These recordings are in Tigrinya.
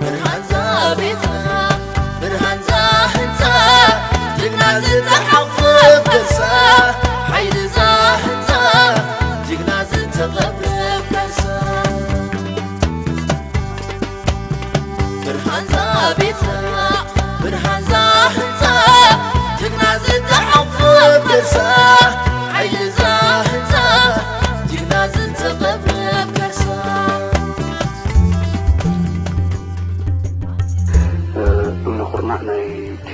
ብርሃንዛ ቤትና፣ ብርሃንዛ ህንፃ፣ ጅግና ዝተሓቑፈ ከርሳ፣ ሓይልዛ ህንፃ፣ ጅግና ዝተቐብረ ከርሳ። ብርሃንዛ ቤትና፣ ብርሃንዛ ህንፃ፣ ጅግና ዝተሓቑፈ ከርሳ፣ ሓይልዛ ህንፃ፣ ጅግና ዝተቐብረ ከርሳ። እ፣ እምነ ኩርናዕ ናይቲ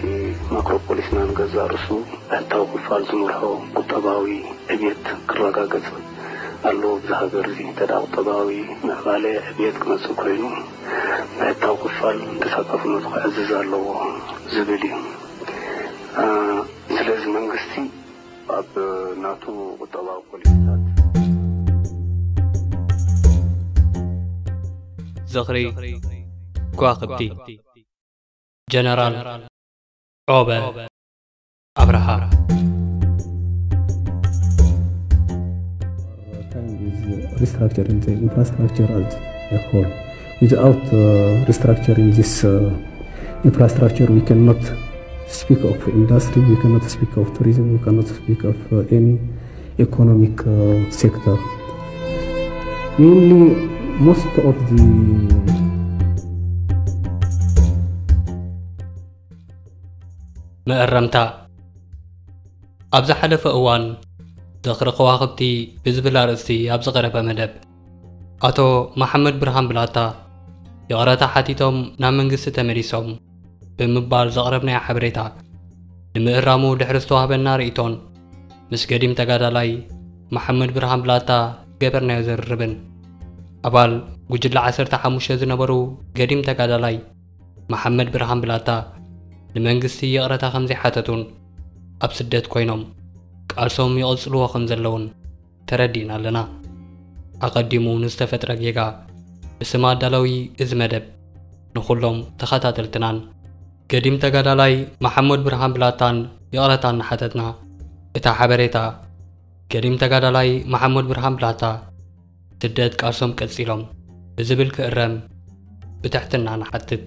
ማክሮፖሊስና ንገዛእ ርእሱ ብሕታዊ ክፋል ዝመርሖ ቁጠባዊ ዕብየት ክረጋገጽ ኣለዎ። ኣብዚ ሃገር እዚ እንተ ደኣ ቁጠባዊ ምዕባለ ዕብየት ክመጽእ ኮይኑ፣ ብሕታዊ ክፋል ተሳታፍነቱ ክዕዝዝ ኣለዎ ዝብል እዩ። እ፣ ስለዚ መንግስቲ ኣብ ናቱ ቁጠባዊ ፖሊሲታት ዝኽሪ ከዋኽብቲ ጀነራል ዖበ ኣብርሃ። Time is restructuring the infrastructure as a whole. Without uh, restructuring this uh, infrastructure, we cannot speak of industry, we cannot speak of tourism, we cannot speak of uh, any economic uh, sector. Mainly, most of the መእረምታ። ኣብ ዝሓለፈ እዋን ዝኽሪ ከዋኽብቲ ብዝብል ኣርእስቲ ኣብ ዝቐረበ መደብ፣ ኣቶ መሓመድ ብርሃን ብላታ ይቕረታ ሓቲቶም ናብ መንግስቲ ተመሊሶም ብምባል ዘቕረብናዮ ሓበሬታ፣ ንምእራሙ ድሕሪ ዝተዋህበና ርእይቶን ምስ ገዲም ተጋዳላይ መሓመድ ብርሃን ብላታ ገበርናዮ ዝርርብን፣ ኣባል ጉጅለ ዓሰርተ ሓሙሽተ ዝነበሩ ገዲም ተጋዳላይ መሓመድ ብርሃን ብላታ ንመንግስቲ ይቕረታ ከም ዘይሓተቱን ኣብ ስደት ኮይኖም ቃልሶም ይቕጽልዎ ከም ዘለውን ተረዲእና ኣለና። ኣቐዲሙ ንዝተፈጥረ ጌጋ ብስም ኣዳላዊ እዚ መደብ ንኹሎም ተኸታተልትናን ገዲም ተጋዳላይ መሓመድ ብርሃን ብላታን ይቕረታ እናሓተትና፣ እታ ሓበሬታ ገዲም ተጋዳላይ መሓመድ ብርሃን ብላታ ስደት ቃልሶም ቀጺሎም ብዝብል ክእረም ብትሕትና ንሓትት።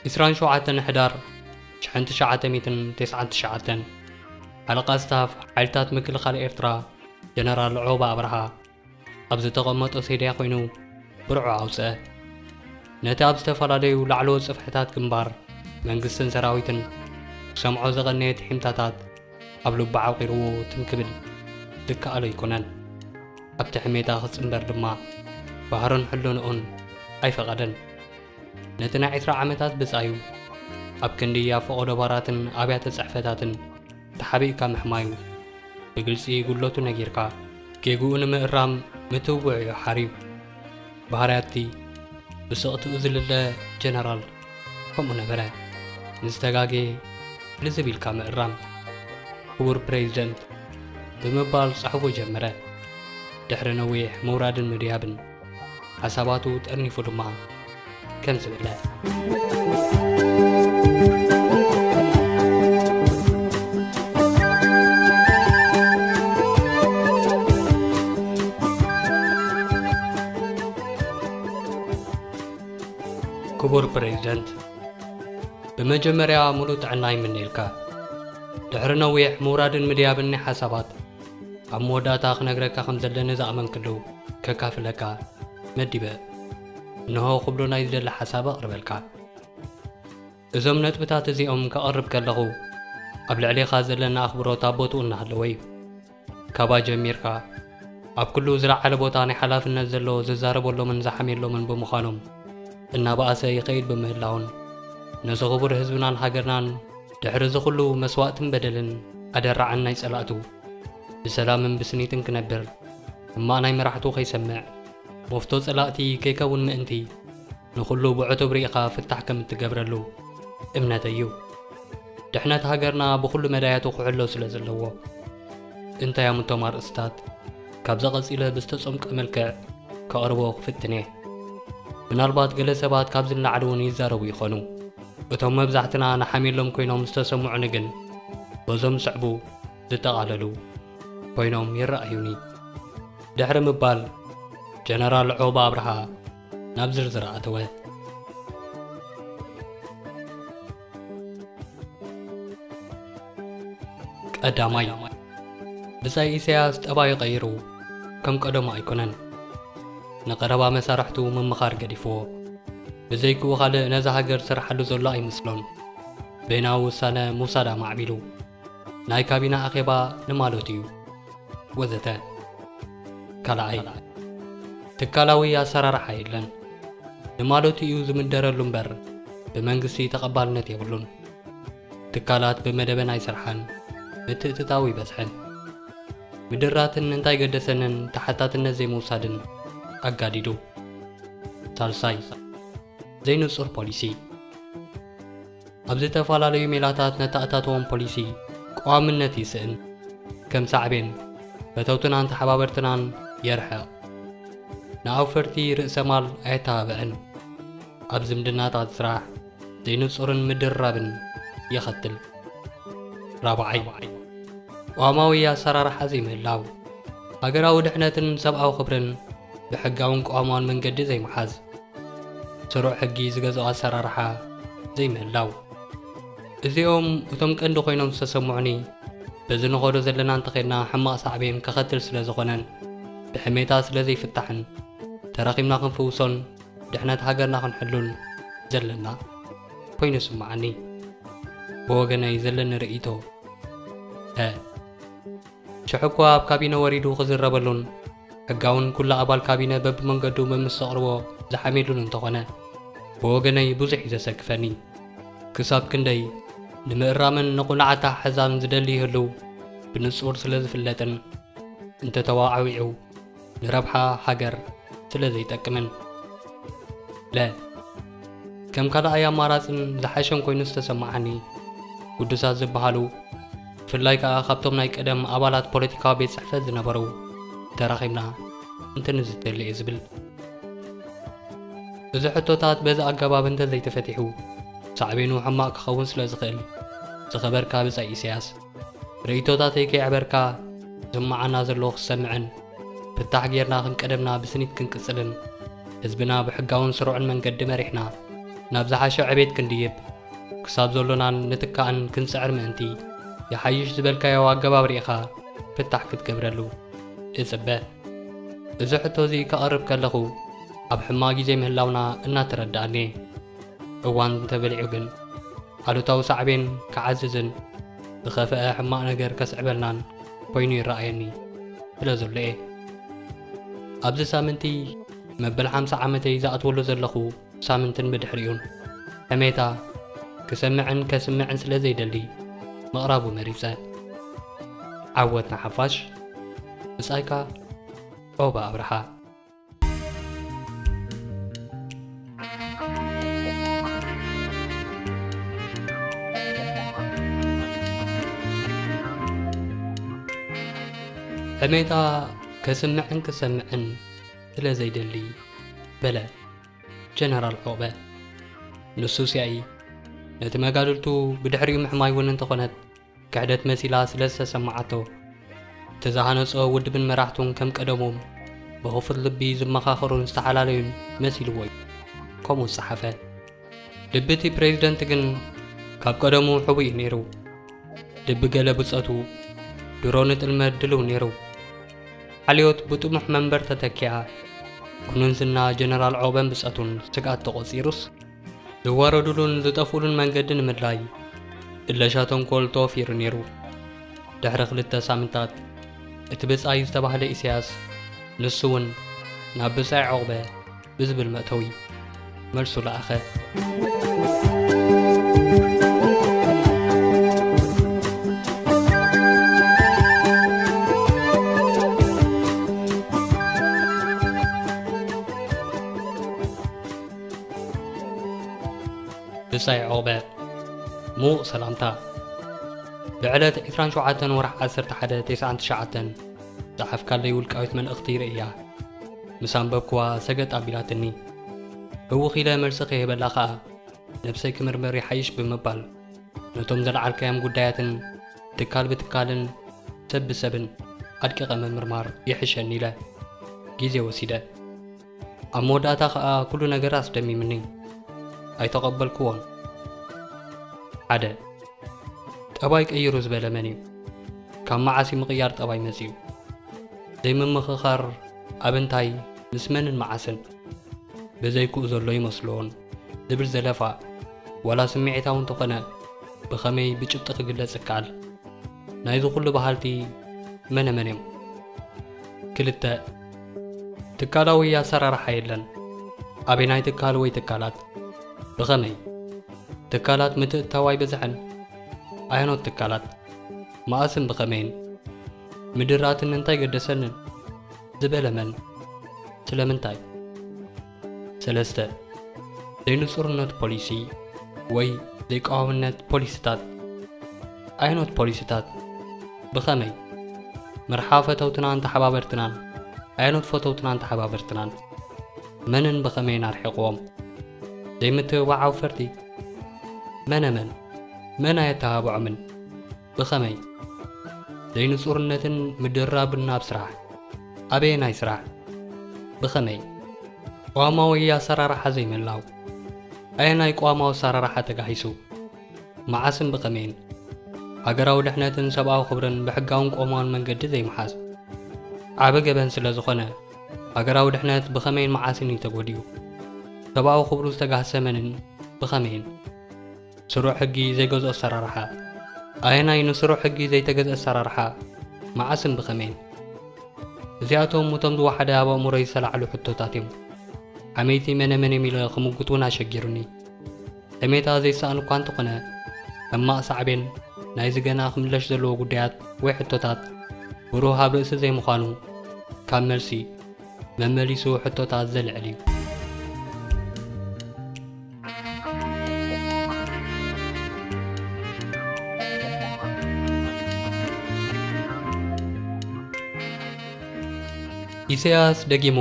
ዕስራን ሸውዓተን ሕዳር ሽሕን ትሽዓተ ሚእትን ተስዓን ትሽዓተን፣ ሓለቓ ስታፍ ሓይልታት ምክልኻል ኤርትራ ጀነራል ዖባ ኣብርሃ ኣብ ዝተቐመጦ ሴድያ ኮይኑ ብርዑ ኣውጽአ። ነቲ ኣብ ዝተፈላለዩ ላዕለዎት ጽፍሕታት ግንባር መንግስትን ሰራዊትን ክሰምዖ ዝቐነየ ትሒምታታት ኣብ ልቡ ዓቂርዎ ትም ክብል ዝከኣሎ ኣይኮነን። ኣብቲ ሕሜታ ክጽንበር ድማ ባህርን ሕልንኡን ኣይፈቐደን። ነቲ ናይ ዕስራ ዓመታት ብጻዩ ኣብ ክንዲ ኣብ ፈቐዶ ባራትን ኣብያተ ጽሕፈታትን ተሓቢእካ ምሕማዩ፣ ብግልጺ ጉድለቱ ነጊርካ፣ ጌግኡ ንምእራም ምትብብዑ እዩ ሓርዩ። ባህርያቲ ብስቕትኡ ዝልለ ጀነራል ከምኡ ነበረ። ንዝተጋጌ ልዝብ ኢልካ ምእራም። ክቡር ፕሬዚደንት፣ ብምባል ጽሑፉ ጀመረ። ድሕሪ ነዊሕ ምውራድን ምድያብን፣ ሓሳባቱ ጠርኒፉ ድማ ከምዚ በለ። ክቡር ፕሬዚደንት፣ ብመጀመርያ ሙሉእ ጥዕና ይምነየልካ። ድሕሪ ነዊሕ ምውራድን ምድያብን ናይ ሓሳባት፣ ኣብ መወዳእታ ክነግረካ ከም ዘለኒ ዝኣመንክሉ ከካፍለካ መዲበ። እንሆ ክብሎ ናይ ዝደሊ ሓሳብ ኣቕርበልካ። እዞም ነጥብታት እዚኦም ከቕርብ ከለኹ፣ ኣብ ልዕሌኻ ዘለና ኣኽብሮት ኣብ ቦትኡ እናሃለወ እዩ። ካባ ጀሚርካ፣ ኣብ ኩሉ ዝለዓለ ቦታ ናይ ሓላፍነት ዘሎ ዝዛረበሎምን ዝሓምየሎምን ብምዃኖም፣ እናበኣሰ ይኸይድ ብምህላውን፣ ነዚ ክቡር ህዝብናን ሃገርናን ድሕሪ እዚ ኩሉ መስዋእትን በደልን ኣደራዕን ናይ ጸላእቱ፣ ብሰላምን ብስኒትን ክነብር፣ ሕማቕ ናይ መራሕቱ ከይሰምዕ፣ መፍቶ ጸላእቲ ከይከውን ምእንቲ፣ ንኹሉ ብዕቱብ ርኢኻ ፍታሕ ከም እትገብረሉ እምነተይ እዩ። ድሕነት ሃገርና ብኹሉ መዳያቱ ክሕሎ ስለ ዘለዎ። እንታይ እዮም እቶም ኣርእስታት? ካብዚ ቀጺለ ብዝተጸምቀ መልክዕ ከቕርቦ ክፍትን እየ። ምናልባት ገለ ሰባት ካብዚ ንላዕሊ እውን ይዛረቡ ይኾኑ። እቶም መብዛሕትና ንሓምየሎም ኮይኖም ዝተሰምዑኒ ግን በዞም ዝስዕቡ ዝጠቓለሉ ኮይኖም ይረኣዩኒ። ድሕሪ ምባል ጀነራል ዖባ ኣብርሃ ናብ ዝርዝር ኣተወ። ቀዳማይ፣ ብጻይ ኢሳያስ ጠባዩ ቀይሩ ከም ቀደሙ ኣይኮነን። ንቐረባ መሳርሕቱ ምምኻር ገዲፍዎ። ብዘይክኡ ካልእ ነዛ ሃገር ዝሰርሓሉ ዘሎ ኣይመስሎን። በይናዊ ውሳነ ምውሳድ ኣማዕቢሉ። ናይ ካቢነ ኣኼባ ንማለቱ እዩ። ወዘተ። ካልኣይ፣ ትካላዊ ኣሰራርሓ የለን። ንማለቱ እዩ ዝምደረሉ እምበር ብመንግስቲ ተቐባልነት የብሉን። ትካላት ብመደበን ኣይሰርሓን፣ ምትእትታው ይበዝሐን። ምድራትን እንታይ ገደሰንን ተሓታትነት ዘይምውሳድን ኣጋዲዱ። ሳልሳይ፣ ዘይንጹር ፖሊሲ። ኣብ ዝተፈላለዩ ሜላታት ነተኣታተዎም ፖሊሲ ቀዋምነት ይስእን። ከም ሳዕቤን፣ ፈተውትናን ተሓባበርትናን የርሕቕ። ንኣውፈርቲ ርእሰ ማል ኣየተባብዕን። ኣብ ዝምድናታት ስራሕ ዘይንጹርን ምድርራብን የኸትል። ራብዓይ፣ ቅዋማዊ ኣሰራርሓ ዘይምህላው። ሃገራዊ ድሕነትን ሰብኣዊ ክብርን ብሕጋውን ቅዋማውን መንገዲ ዘይምሓዝ። ስሩዕ ሕጊ ዝገዝኦ ኣሰራርሓ ዘይምህላው። እዚኦም እቶም ቀንዲ ኮይኖም ዝተሰምዑኒ፣ በዚ ንኸዶ ዘለና እንተኸድና ሕማቕ ሳዕቤን ከኸትል ስለ ዝኾነን ብሕሜታ ስለ ዘይፍታሕን ተረኺብና ክንፍውሶን ድሕነት ሃገርና ክንሕሉን ዘለና ኮይኑ ይስምዓኒ። ብወገነይ ዘለኒ ርእይቶ፣ ሀ፣ ሽሕ እኳ ኣብ ካቢነ ወሪዱ ክዝረበሉን ሕጋውን ኩሉ ኣባል ካቢነ በብመንገዱ ብምስተቕርቦ ዝሓሜሉን እንተኾነ፣ ብወገነይ ብዙሕ እዩ ዘሰክፈኒ። ክሳብ ክንደይ ንምእራምን ንቑላዕ ኣተሓሕዛን ዝደሊ ይህሉ ብንጹር ስለ ዝፍለጥን፣ እንተተዋዓዊዑ ንረብሓ ሃገር ስለ ዘይጠቅምን። ለ፣ ከም ካልኣይ ኣማራጽን ዝሓሸን ኮይኑ ዝተሰማዓኒ፣ ግዱሳት ዝበሃሉ፣ ብፍላይ ከኣ ካብቶም ናይ ቀደም ኣባላት ፖለቲካዊ ቤት ጽሕፈት ዝነበሩ፣ ተራኺብና እንተንዝተሉ እየ ዝብል። እዚ ሕቶታት በዚ ኣገባብ እንተዘይተፈቲሑ፣ ሳዕቤኑ ሕማቕ ክኸውን ስለ ዝኽእል፣ ዝኸበርካ ብጻይ ኢሳያስ፣ ርእይቶታተይ ከየዕበርካ፣ ዝስምዓና ዘሎ ክሰምዕን፣ ፍታሕ ጌርና ክንቀደምና ብስኒት ክንቅጽልን፣ ህዝብና ብሕጋውን ስሩዕን መንገዲ መሪሕና፣ ናብ ዝሓሸ ዕቤት ክንድይብ፣ ክሳብ ዘሎናን ንትካእን ክንጽዕር ምእንቲ፣ ይሓይሽ ዝበልካዮ ኣገባብ ርኢኻ ፍታሕ ክትገብረሉ እጽበ። እዚ ሕቶ እዚ ከቕርብ ከለኹ፣ ኣብ ሕማቕ ግዜ ምህላውና እናተረድኣኒ፣ እዋን እንተበሊዑ ግን፣ ኣሉታዊ ሳዕቤን ክዓዝዝን ዝኸፍአ ሕማቕ ነገር ከስዕበልናን ኮይኑ ይረኣየኒ ስለ ዘሎ እየ። ኣብዚ ሳምንቲ መበል ሓምሳ ዓመተይ ዝኣትወሉ ዘለኹ ሳምንትን ብድሕሪኡን፣ ሕሜታ ክሰምዕን ከስምዕን ስለ ዘይደሊ ምቕራቡ መሪጸ። ዓወት ንሓፋሽ። ብጻይካ ዖባ ኣብርሃ። ሕሜታ ከስምዕን ክሰምዕን ስለ ዘይደሊ፣ በለ ጀነራል ዖበ። ንሱ ሲኣይ ነቲ መጋድልቱ ብድሕሪኡ ምሕማይ እውን እንተኾነት፣ ክሕደት መሲላ ስለ ዝተሰማዓቶ፣ እቲ ዝሃነጾ ውድብን መራሕቱን ከም ቀደሞም ብኽፉት ልቢ ዝመኻኸሩን ዝተሓላለዩን መሲልዎ እዩ ከምኡ ዝጸሓፈ። ልቢ እቲ ፕሬዚደንት ግን ካብ ቀደሙ ሕቡእ እዩ ነይሩ። ልቢ ገለ ብጸቱ ድሮ ንጥልመት ድልው ነይሩ። ሓልዮት ብጥሙሕ መንበር ተተኪኣ፣ ኩኑን ዝና ጀነራል ዖበን ብጸቱን ስግኣት ተቖጺሩስ፣ ዝዋረዱሉን ዝጠፍኡሉን መንገዲ ንምድላይ እለሻ ተንኮል ተወፊሩ ነይሩ። ድሕሪ ክልተ ሳምንታት፣ እቲ ብጻይ ዝተባህለ ኢሳያስ፣ ንሱ እውን ናብ ብጻይ ዖቕበ ብዝብል መእተዊ መልሱ ለኣኸ። ብጻይ ዖበ፣ ምዉቕ ሰላምታ። ብዕለት ዕስራን ሸውዓተን ወርሒ ዓሰርተ ሓደ ተስዓን ትሽዓተን ዝጸሓፍካለይ ውልቃዊት መልእኽቲ ርእያ፣ ምስ ኣንበብክዋ ሰገጥ ኣቢላትኒ። ህውኽ ኢለ መልሲ ክህበላ ኸኣ፣ ነብሰይ ክምርመር ይሓይሽ ብምባል፣ ነቶም ዘልዓልካዮም ጉዳያትን ትካል ብትካልን ሰብ ብሰብን ኣድቂቐ ምምርማር ይሕሸኒ ኢለ ግዜ ወሲደ። ኣብ መወዳእታ ኸኣ ኩሉ ነገር ኣስደሚምኒ። ኣይተቐበልክዎን። ሓደ፣ ጠባይ ቀይሩ ዝበለ መን እዩ? ካብ መዓስ እዩ ምቕያር ጠባይ መጺኡ? ዘይምምኽኻር ኣብ እንታይ፣ ምስ መንን መዓስን? ብዘይክኡ ዘሎ ይመስልዎን ዝብል ዘለፋ፣ ዋላ ስምዒታዊ እንተኾነ፣ ብኸመይ ብጭብጢ ክግለጽ ይከኣል? ናይዚ ኩሉ በሃልቲ መነ መን እዮም? ክልተ፣ ትካላዊ ኣሰራርሓ የለን። ኣበየናይ ትካል ወይ ትካላት? ብኸመይ? ትካላት ምትእትታው ኣይበዝሐን። ኣየኖት ትካላት? መኣስን ብኸመይን? ምድራትን እንታይ ገደሰንን? ዝበለ መን? ስለምንታይ? ሰለስተ፣ ዘይንጹርነት ፖሊሲ ወይ ዘይቀዋምነት ፖሊሲታት። ኣየኖት ፖሊሲታት? ብኸመይ? መርሓ ፈተውትናን ተሓባበርትናን። ኣየኖት ፈተውትናን ተሓባበርትናን? መንን ብኸመይን ኣርሒቕዎም? ዘይምትብባዕ ኣውፈርቲ። መነ መን? መን ኣየተባብዖምን? ብኸመይ? ዘይንጹርነትን ምድራብን ኣብ ስራሕ። ኣበየናይ ስራሕ? ብኸመይ? ቅዋማዊ ኣሰራርሓ ዘይምህላው። ኣየናይ ቅዋማዊ ኣሰራርሓ ተጋሂሱ? መዓስን ብኸመይን? ሃገራዊ ድሕነትን ሰብኣዊ ክብርን ብሕጋውን ቅዋማውን መንገዲ ዘይምሓዝ። ዓቢ ገበን ስለ ዝኾነ፣ ሃገራዊ ድሕነት ብኸመይን መዓስን እዩ ተጎዲኡ? ሰብኣዊ ክብሩ ዝተጋህሰ መንን ብኸመይን? ስሩዕ ሕጊ ዘይገዝኦ ኣሰራርሓ። ኣየናይ ንስሩዕ ሕጊ ዘይተገዝአ ኣሰራርሓ? መዓስን ብኸመይን? እዚኣቶም እቶም ዝወሓደ ኣብ ኣእምሮይ ዝተላዕሉ ሕቶታት እዮም። ዓመይቲ መነ መን እዮም ኢለ ክምጉት እውን ኣሸጊሩኒ። ሕሜታ ዘይሰኣን እኳ እንተኾነ፣ ሕማቕ ሳዕቤን ናይዚ ገና ክምለሽ ዘለዎ ጉዳያት ወይ ሕቶታት ብሩህ ኣብ ርእሲ ዘይምዃኑ፣ ካብ መልሲ መመሊሱ ሕቶታት ዘልዕል እዩ። ኢሳያስ ደጊሙ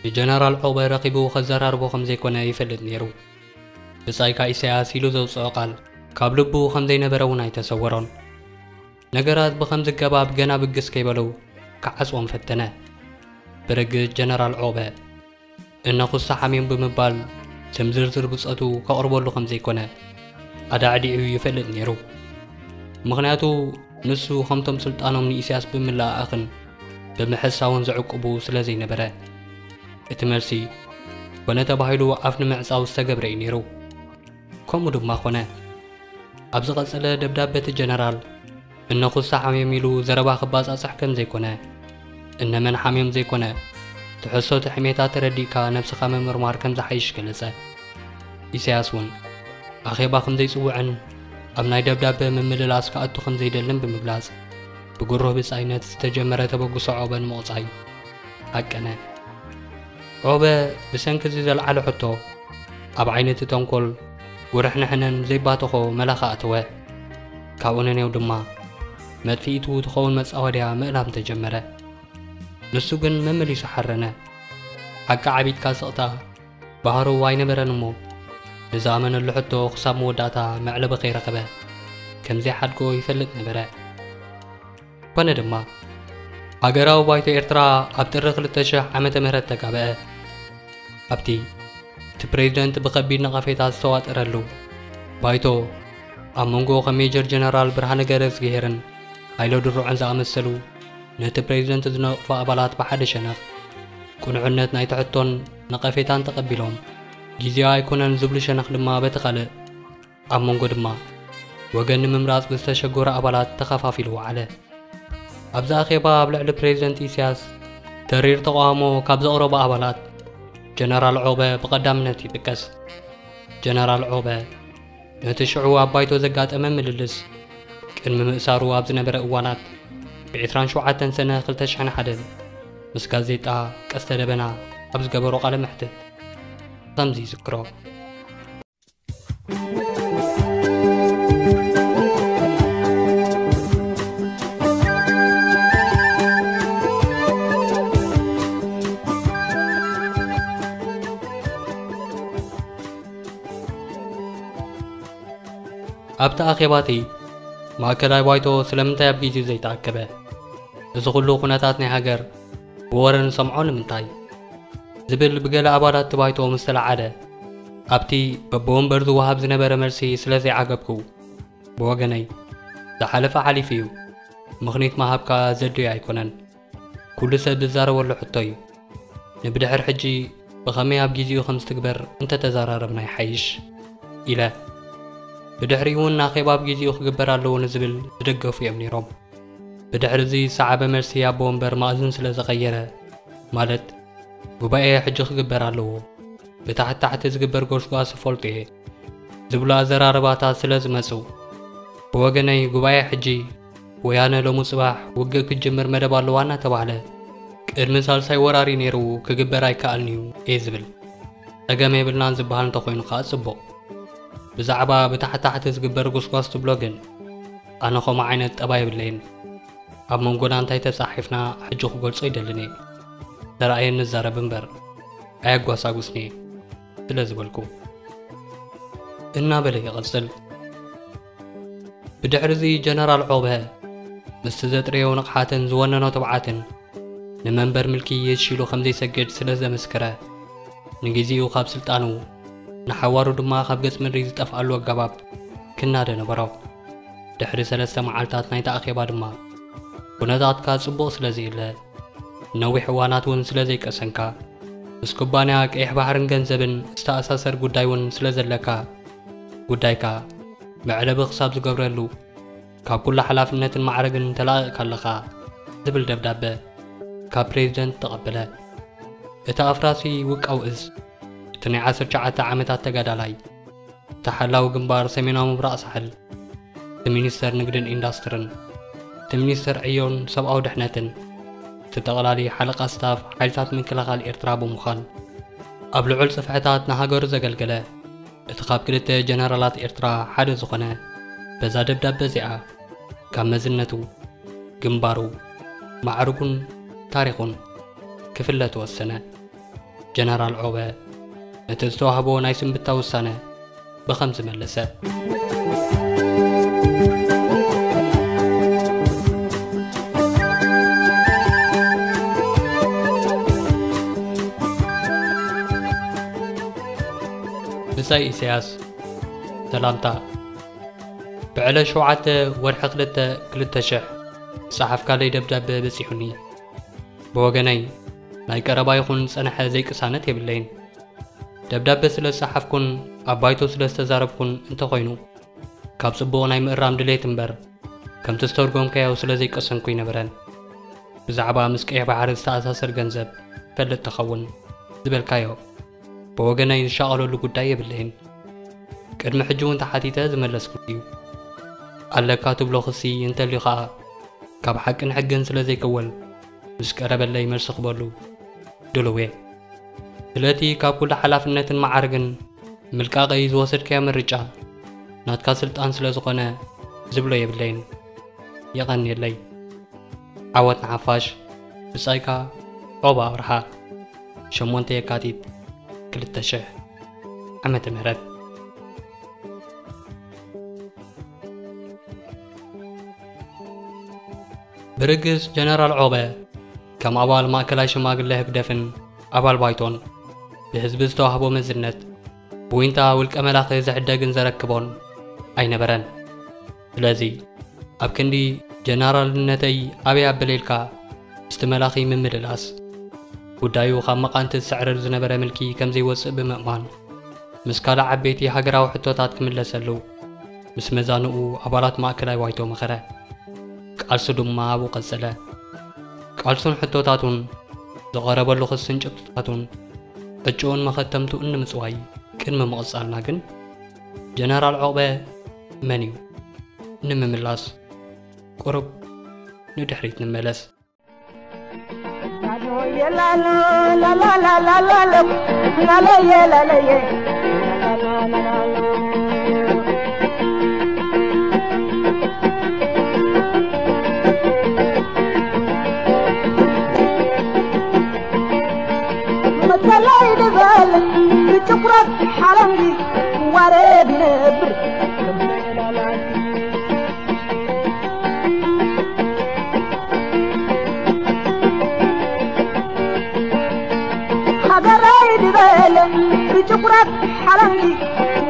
ንጀነራል ዑቕበ ረኺቡ ከዘራርቦ ከም ዘይኮነ ይፈልጥ ነይሩ። ብጻይካ ኢሳያስ ኢሉ ዘውጽኦ ቃል ካብ ልቡ ከም ዘይነበረ እውን ኣይተሰወሮን። ነገራት ብኸምዚ ኣገባብ ገና ብግስ ከይበሉ ክዓጽዎም ፈተነ። ብርግጽ ጀነራል ዑቕበ እነኹሳ ሓምዮም ብምባል ስም ዝርዝር ብጾቱ ከቕርበሉ ከም ዘይኮነ ኣዳዕዲዑ ይፈልጥ ነይሩ። ምኽንያቱ ንሱ ከምቶም ስልጣኖም ንኢሳያስ ብምልእኣኽን ብምሕሳውን ዝዕቅቡ ስለ ዘይነበረ። እቲ መልሲ ኮነ ተባሂሉ ኣፍ ንምዕጻው ዝተገብረ እዩ ነይሩ። ከምኡ ድማ ኮነ። ኣብ ዝቐጸለ ደብዳበ እቲ ጀነራል እነኹሳ ሓምዮም ኢሉ ዘረባ ክባጻጽሕ ከም ዘይኮነ፣ እነመን ሓምዮም ዘይኮነ፣ ትሕዝቶ እቲ ሕሜታ ተረዲእካ ነብስኻ ምምርማር ከም ዝሓይሽ ገለጸ። ኢሳያስ እውን ኣኼባ ከም ዘይጽውዕን ኣብ ናይ ደብዳበ ምምልላስ ክኣቱ ከም ዘይደልን ብምግላጽ፣ ብግሩህ ብጻይነት ዝተጀመረ ተበግሶ ዑቕበ ንምቕጻይ ሃቀነ። ዑቕበ ብሰንኪ እዚ ዘልዓሎ ሕቶ፣ ኣብ ዓይኒ እቲ ተንኮል ጉርሕንሕነን ዘይባተኾ መላኺ ኣተወ። ካብኡ ነንየው ድማ መጥፊኢቱ ትኸውን መጻወድያ ምእላም ተጀመረ። ንሱ ግን መመሊሱ ሓረነ። ሓቂ ዓቢጥካ ስቕታ ባህርው ኣይነበረን እሞ፣ ንዝኣመነሉ ሕቶ ክሳብ መወዳእታ መዕለቢ ከይረኸበ ከም ዘይሓድጎ ይፈልጥ ነበረ። ኮነ ድማ፣ ሃገራዊ ባይቶ ኤርትራ ኣብ ጥሪ ክልተ ሽሕ ዓመተ ምህረት ተጋብአ። ኣብቲ እቲ ፕሬዝደንት ብኸቢድ ነቐፌታ ዝተዋጠረሉ ባይቶ፣ ኣብ መንጎ ከም ሜጀር ጀነራል ብርሃነ ገብረእግዚኣብሄርን ሃይለ ድሩዕን ዝኣመሰሉ ነቲ ፕሬዝደንት ዝነቕፉ ኣባላት ብሓደ ሸነኽ፣ ቅኑዕነት ናይቲ ሕቶን ነቐፌታን ተቐቢሎም፣ ግዜኡ ኣይኮነን ዝብሉ ሸነኽ ድማ በቲ ካልእ፣ ኣብ መንጎ ድማ ወገን ንምምራጽ ዝተሸገሩ ኣባላት ተኸፋፊሉ ወዓለ። ኣብዚ ኣኼባ ኣብ ልዕሊ ፕሬዝደንት ኢሳያስ ተሪር ተቓውሞ ካብ ዘቕረቡ ኣባላት ጀነራል ዑቕበ ብቐዳምነት ይጥቀስ። ጀነራል ዑቕበ ነቲ ሽዑ ኣብ ባይቶ ዘጋጠመ ምልልስ ቅድሚ ምእሳሩ ኣብ ዝነበረ እዋናት ብ ዕስራን ሸውዓተን ሰነ ክልተ ሽሕን ሓደን ምስ ጋዜጣ ቀስተ ደበና ኣብ ዝገበሮ ቃለ መሕትት ከምዚ ይዝክሮ። ኣብቲ ኣኼባቲ ማእከላይ ባይቶ ስለምንታይ ኣብ ግዜኡ ዘይተኣከበ? እዚ ኩሉ ኩነታት ናይ ሃገር ብወረ ንሰምዖ ንምንታይ? ዝብል ብገለ ኣባላት እቲ ባይቶ ምስ ተለዓለ፣ ኣብቲ በብወንበር ዝወሃብ ዝነበረ መልሲ ስለ ዘይዓገብኩ፣ ብወገነይ፣ ዝሓለፈ ሓሊፉ እዩ፣ ምኽኒት ምሃብካ ዘድልዮ ኣይኮነን። ኩሉ ሰብ ዝዛረበሉ ሕቶ እዩ። ንብድሕር ሕጂ ብኸመይ ኣብ ግዜኡ ከም ዝትግበር እንተተዘራረብና ይሓይሽ ኢለ። ብድሕሪኡ እውን ኣኼባ ኣብ ግዜኡ ክግበር ኣለዎ ንዝብል ዝደገፉ እዮም ነይሮም። ብድሕሪ እዚ ዝሰዓበ መልሲ ኣቦ ወንበር ማእዝን ስለ ዝቐየረ፣ ማለት ጉባኤ ሕጂ ክግበር ኣለዎ፣ ብታሕቲ ታሕቲ ዝግበር ጎስጓስ እፈልጦ እየ ዝብሉ ኣዘራርባታት ስለ ዝመጹ፣ ብወገነይ ጉባኤ ሕጂ ወያነ ሎሚ ጽባሕ ውግእ ክትጅምር መደብ ኣለዋ እናተባህለ ቅድሚ ሳልሳይ ወራሪ ነይሩ ክግበር ኣይከኣልን'ዩ እየ ዝብል። ጸገም የብልናን ዝበሃል እንተኾይኑ ከኣ ጽቡቕ። ብዛዕባ ብታሕቲ ታሕቲ ዝግበር ጉስጓስ ትብሎ ግን ኣነ ከምኡ ዓይነት ጠባይ የብለይን። ኣብ መንጎና እንታይ ተጻሒፍና ሕጂ ክገልጾ ይደልን እየ። ተራእየን ንዛረብ እምበር ኣየጓሳጉስን እየ ስለ ዝበልኩ እናበለ ይቐጽል። ብድሕሪ እዚ ጀነራል ዖበ ምስቲ ዘጥረዮ ንቕሓትን ዝወነኖ ትብዓትን ንመንበር ምልኪ የሽሉ ከም ዘይሰግድ ስለ ዘመስከረ፣ ንግዜኡ ካብ ስልጣኑ ንሓዋሩ ድማ ካብ ገጽ ምድሪ ዝጠፍኣሉ ኣገባብ ክናደ ነበሮ። ድሕሪ ሰለስተ መዓልታት ናይቲ ኣኼባ ድማ፣ ኩነታትካ ጽቡቕ ስለ ዘይለ፣ ነዊሕ እዋናት እውን ስለ ዘይቀሰንካ፣ ምስ ኩባንያ ቀይሕ ባሕርን ገንዘብን ዝተኣሳሰር ጉዳይ እውን ስለ ዘለካ፣ ጉዳይካ መዕለቢ ክሳብ ዝገብረሉ፣ ካብ ኩሉ ሓላፍነትን ማዕረግን ተላቒቕካ ኣለኻ ዝብል ደብዳበ ካብ ፕሬዚደንት ተቐበለ። እቲ ኣፍራሲ ውቃው እዝ፣ እቲ ናይ ዓሰርተ ትሽዓተ ዓመታት ተጋዳላይ፣ እቲ ሓላዊ ግንባር ሰሜናዊ ምብራቕ ሳሕል፣ እቲ ሚኒስተር ንግድን ኢንዳስትርን፣ እቲ ሚኒስተር ዕዮን ሰብኣዊ ድሕነትን፣ እቲ ጠቕላሊ ሓለቓ ስታፍ ሓይልታት ምክልኻል ኤርትራ ብምዃን፣ ኣብ ልዑል ጽፍሕታት ንሃገሩ ዘገልገለ፣ እቲ ካብ ክልተ ጀነራላት ኤርትራ ሓደ ዝኾነ፣ በዛ ደብዳበ እዚኣ ካብ መዝነቱ፣ ግንባሩ፣ ማዕርጉን ታሪኹን ክፍለ ተወሰነ። ጀነራል ዖበ ነቲ ዝተዋህቦ ናይ ስንብታ ውሳነ ብኸምዚ መለሰ። ብጻይ ኢሳያስ፣ ሰላምታ። ብዕለት ሸውዓተ ወርሒ ክልተ ክልተ ሽሕ ዝጸሓፍካለይ ደብዳበ በጺሑኒ። ብወገነይ፣ ናይ ቀረባ ይኹን ዝጸንሐ ዘይቅሳነት የብለይን። ደብዳበ ስለ ዝጸሓፍኩን ኣብ ባይቶ ስለ ዝተዛረብኩን እንተኾይኑ፣ ካብ ጽቡቕ ናይ ምእራም ድሌት እምበር፣ ከምቲ ዝተርጎምካዮ ስለ ዘይቀሰንኩ ኣይነበረን። ብዛዕባ ምስ ቀይሕ ባሕሪ ዝተኣሳሰር ገንዘብ ፈልጥ ትኸውን ዝበልካዮ፣ ብወገነይ ዝሻቐለሉ ጉዳይ የብለይን። ቅድሚ ሕጂ እውን ተሓቲተ ዝመለስኩ እዩ። ኣለካ ትብሎ ክሲ እንተልዩ ኸኣ፣ ካብ ሓቅን ሕግን ስለ ዘይከወል፣ ምስ ቀረበለይ መልሲ ክበሉ ድሉው እየ። ስለቲ ካብ ኩሉ ሓላፍነትን መዓርግን ምልቃቐይ ዝወሰድካዮ ምርጫ፣ ናትካ ስልጣን ስለ ዝኾነ ዝብሎ የብለይን። የቐንየለይ። ዓወት ንሓፋሽ። ብጻይካ ዖባ ኣብርሃ። ሸሞንተ የካቲት ክልተ ሽሕ ዓመተ ምህረት። ብርግስ ጀነራል ዖበ ከም ኣባል ማእከላይ ሽማግለ ህግደፍን ኣባል ባይቶን ብህዝቢ ዝተዋህቦ መዝነት ብዊንታ ውልቀ መላኺ ዝሕደግን ዘረክቦን ኣይነበረን። ስለዚ ኣብ ክንዲ ጀነራልነተይ ኣበይ ኣበለ ኢልካ ምስቲ መላኺ ምምልላስ፣ ጉዳዩ ካብ መቓንቲ ዝስዕርር ዝነበረ ምልኪ ከም ዘይወጽእ ብምእማን፣ ምስ ካልእ ዓበይቲ ሃገራዊ ሕቶታት ክምለሰሉ ምስ መዛንኡ ኣባላት ማእከላይ ባይቶ መኸረ። ቃልሱ ድማ ኣብኡ ቀጸለ። ቃልሱን ሕቶታቱን፣ ዝቐረበሉ ክስን ጭብጥታቱን ዕጭኡን መኸተምትኡን ንምጽዋይ ቅድሚ ምቕጻልና ግን፣ ጀነራል ዑቕበ መን እዩ? ንምምላስ ቁሩብ ንድሕሪት ንመለስ።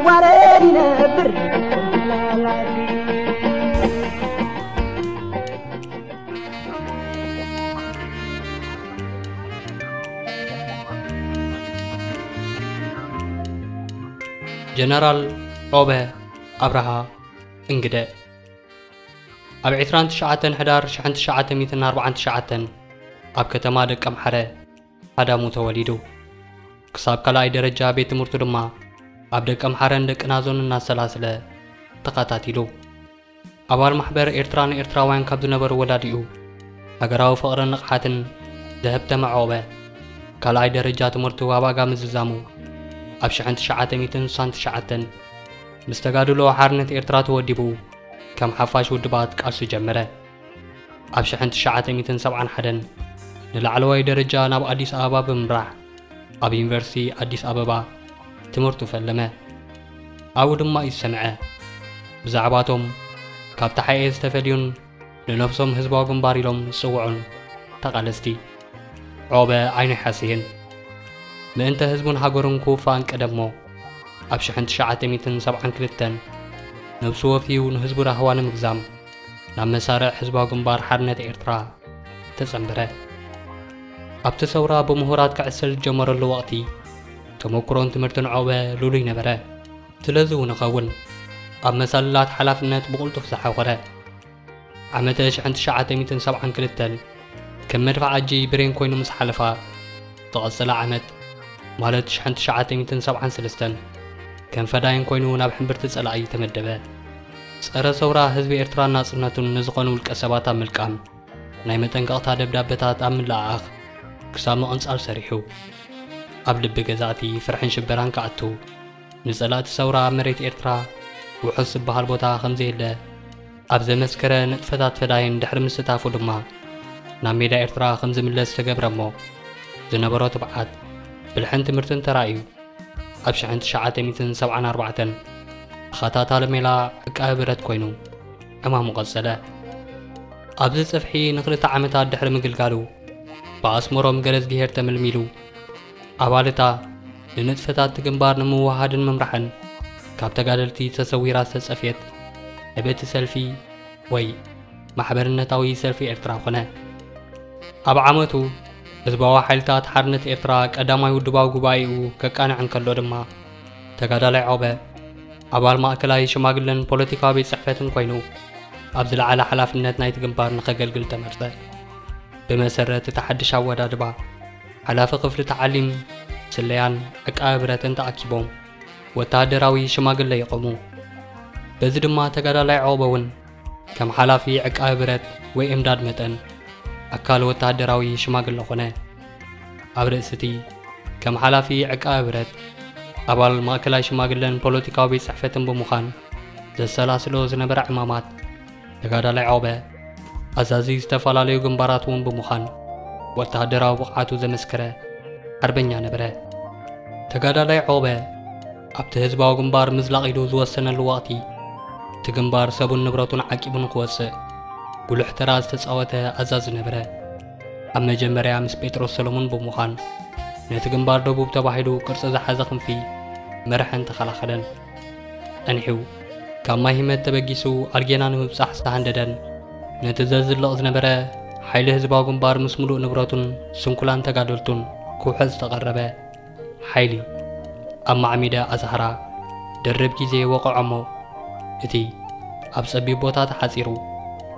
ባረር ይነብር። ጀነራል ዖበ ኣብርሃ እንግደ ኣብ ዕስራን ትሽዓተን ሕዳር ሽሕን ትሽዓተ ሚእትን ኣርባዓን ትሽዓተን ኣብ ከተማ ደቀምሓረ ዓዳሙ ተወሊዱ። ክሳብ ካልኣይ ደረጃ ቤት ትምህርቱ ድማ ኣብ ደቀምሓረን ደቀናዞን እናሰላስለ ተኸታቲሉ። ኣባል ማሕበር ኤርትራ ንኤርትራውያን ካብ ዝነበሩ ወላዲኡ ሃገራዊ ፍቕርን ንቕሓትን ዘሀብተመ ዖበ፣ ካልኣይ ደረጃ ትምህርቱ ኣብ ኣጋ ምዝዛሙ ኣብ ሽሕን ትሽዓተ ሚእትን ስሳን ትሽዓተን ምስ ተጋድሎ ሓርነት ኤርትራ ተወዲቡ ከም ሓፋሽ ውድባት ቃልሱ ጀመረ። ኣብ ሽሕን ትሽዓተ ሚእትን ሰብዓን ሓደን ንላዕለዋይ ደረጃ ናብ ኣዲስ ኣበባ ብምምራሕ ኣብ ዩኒቨርሲቲ ኣዲስ ኣበባ ትምህርቱ ፈለመ። ኣብኡ ድማ እዩ ዝሰምዐ ብዛዕባቶም ካብ ተሓኤ ዝተፈልዩን ንነብሶም ህዝባዊ ግንባር ኢሎም ዝጽውዑን ተቓለስቲ። ዖበ ዓይኑ ኣይሓስይን። ምእንተ ህዝቡን ሃገሩን ክውፋእን ቀደሞ ኣብ ሽሕን ትሽዓተ ሚእትን ሰብዓን ክልተን ነብሱ ወፍዩ ንህዝቡ ራህዋ ንምግዛም ናብ መሳርዕ ህዝባዊ ግንባር ሓርነት ኤርትራ ተጸንበረ። ኣብቲ ሰውራ ብምሁራት ክዕሰል ዝጀመረሉ ወቕቲ ተመኩሮን ትምህርትን ዖበ ልሉይ ነበረ። ስለዚ እውን ይኸውን ኣብ መሳልላት ሓላፍነት ብቕልጡፍ ዝሓኾረ። ዓመተ ሽሕን ትሽዓተ ሚእትን ሰብዓን ክልተን ከም መድፍዕ ኣጂ ብሬን ኮይኑ ምስ ሓለፋ፣ ዝቐጸለ ዓመት ማለት ሽሕን ትሽዓተ ሚእትን ሰብዓን ሰለስተን ከም ፈዳይን ኮይኑ ናብ ሕምብርቲ ጸላኢ ተመደበ። ጸረ ሰውራ ህዝቢ ኤርትራን ናጽነቱን ንዝኾኑ ውልቀ ሰባት ኣብ ምልቃም፣ ናይ መጠንቀቕታ ደብዳበታት ኣብ ምልኣኣኽ ክሳብ ምቕንጻል ሰሪሑ። ኣብ ልቢ ገዛእቲ ፍርሕን ሽበራን ክኣቱ፣ ንጸላእቲ ሰውራ ኣብ መሬት ኤርትራ ውሑስ ዝበሃል ቦታ ከም ዘየለ ኣብ ዘመስከረ ንጥፈታት ፈዳይን ድሕሪ ምስታፉ ድማ ናብ ሜዳ ኤርትራ ከም ዝምለስ ተገብረ እሞ፣ ዝነበሮ ትብዓት፣ ብልሕን ትምህርትን ተራእዩ፣ ኣብ ሽሕን ትሽዓተ ሚእትን ሰብዓን ኣርባዕተን ተኸታታሊ ሜላ ዕቃበ ብረት ኮይኑ ዕማሙ ቀጸለ። ኣብዚ ጽፍሒ ንኽልተ ዓመታት ድሕሪ ምግልጋሉ፣ ብኣስመሮም ገረዝግሄር ተመልሚሉ፣ ኣባልታ ንንጥፈታት እቲ ግንባር ንምውህሃድን ምምራሕን ካብ ተጋደልቲ ተሰዊራ ዝተጸፍየት ህብእቲ ሰልፊ ወይ ማሕበርነታዊ ሰልፊ ኤርትራ ኮነ። ኣብ ዓመቱ ህዝባዊ ሓይልታት ሓርነት ኤርትራ ቀዳማይ ውድባዊ ጉባኤኡ ከቃንዕ እንከሎ ድማ፣ ተጋዳላይ ዖበ ኣባል ማእከላይ ሽማግለን ፖለቲካዊ ቤት ጽሕፈትን ኮይኑ ኣብ ዝለዓለ ሓላፍነት ናይቲ ግንባር ንኸገልግል ተመርጸ። ብመሰረት እቲ ሓድሽ ኣወዳድባ፣ ሓላፊ ክፍሊ ተዓሊም፣ ስለያን ዕቃበ ብረትን ተኣኪቦም ወተሃደራዊ ሽማግለ የቖሙ። በዚ ድማ ተጋዳላይ ዖበ እውን ከም ሓላፊ ዕቃበ ብረት ወይ እምዳድ መጠን ኣካል ወተሃደራዊ ሽማግለ ኾነ። ኣብ ርእሲ እቲ ከም ሓላፊ ዕቃበ ብረት፣ ኣባል ማእከላይ ሽማግለን ፖለቲካዊ ቤት ጽሕፈትን ብምዃን ዘሰላስሎ ዝነበረ ዕማማት፣ ተጋዳላይ ዖበ ኣዛዚ ዝተፈላለዩ ግንባራት እውን ብምዃን ወተሃደራዊ ብቕዓቱ ዘመስከረ ሓርበኛ ነበረ። ተጋዳላይ ዖበ ኣብቲ ህዝባዊ ግንባር ምዝላቕ ኢሉ ዝወሰነሉ ወቕቲ፣ እቲ ግንባር ሰቡን ንብረቱን ዓቂቡ ንክወጽእ ጉሉሕ ተራ ዝተጻወተ ኣዛዚ ነበረ። ኣብ መጀመርያ ምስ ጴጥሮስ ሰሎሞን ብምዃን ነቲ ግንባር ደቡብ ተባሂሉ ቅርጺ ዝሓዘ ክንፊ መርሐን ተኸላኸለን። ጸኒሑ ካብ ማይ ሂመት ተበጊሱ ኣልጌና ንምብጻሕ ዝተሃንደደን ነቲ ዘዝልቕ ዝነበረ ሓይሊ ህዝባዊ ግንባር ምስ ምሉእ ንብረቱን ስንኩላን ተጋደልቱን ክውሕዝ ዝተቐረበ ሓይሊ ኣብ ማዕሚደ ኣዝሃራ ደርብ ግዜ ወቕዖ እሞ፣ እቲ ኣብ ጸቢብ ቦታ ተሓጺሩ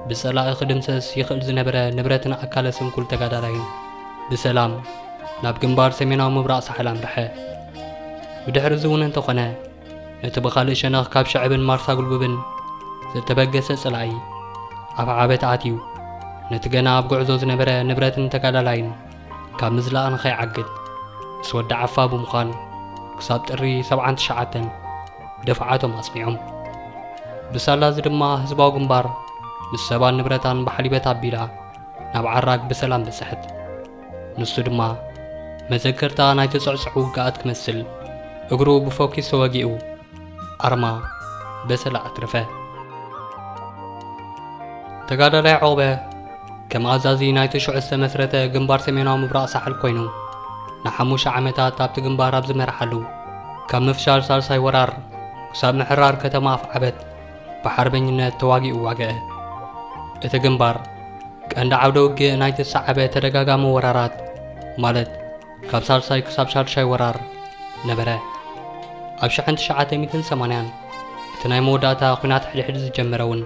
ብጸላኢ ክድምሰስ ይኽእል ዝነበረ ንብረትን ኣካለ ስንኩል ተጋዳላይን ብሰላም ናብ ግንባር ሰሜናዊ ምብራቕ ሳሕል ኣምርሐ። ብድሕሪ እዚ እውን እንተኾነ፣ ነቲ ብኻልእ ሸነኽ ካብ ሽዕብን ማርሳ ጉልጉብን ዝተበገሰ ጸላኢ ኣብ ዓበት ኣትዩ፣ ነቲ ገና ኣብ ጉዕዞ ዝነበረ ንብረትን ተጋዳላይን ካብ ምዝላቕ ንኸይዓግት ምስ ወዲ ዓፋ ብምዃን ክሳብ ጥሪ ሰብዓን ትሽዓተን ደፍዓቶም ኣጽኒዖም። ብሳላ እዚ ድማ ህዝባዊ ግንባር ምስ ሰባን ንብረታን ብሓሊበት ኣቢላ ናብ ዓራግ ብሰላም በጽሐት። ንሱ ድማ መዘከርታ ናይ ተጸዕጽዑ ውግኣት ክመስል እግሩ ብፎኪስ ተወጊኡ ኣርማ በሰላ ኣትረፈ። ተጋዳላይ ዖበ ከም ኣዛዚ ናይቲ ሽዑ ዝተመስረተ ግንባር ሰሜናዊ ምብራቕ ሳሕል ኮይኑ ንሓሙሽተ ዓመታት ኣብቲ ግንባር ኣብ ዝመርሓሉ፣ ካብ ምፍሻል ሳልሳይ ወራር ክሳብ ምሕራር ከተማ ኣፍዓበት ብሓርበኝነት ተዋጊኡ ዋገአ። እቲ ግንባር ቀንዲ ዓውደ ውግእ ናይቲ ዝሰዓበ ተደጋጋሚ ወራራት፣ ማለት ካብ ሳልሳይ ክሳብ ሻድሻይ ወራር ነበረ። ኣብ ሽሕን ትሽዓተ ሚእትን ሰማንያን እቲ ናይ መወዳእታ ኲናት ሕድሕድ ዝጀመረ እውን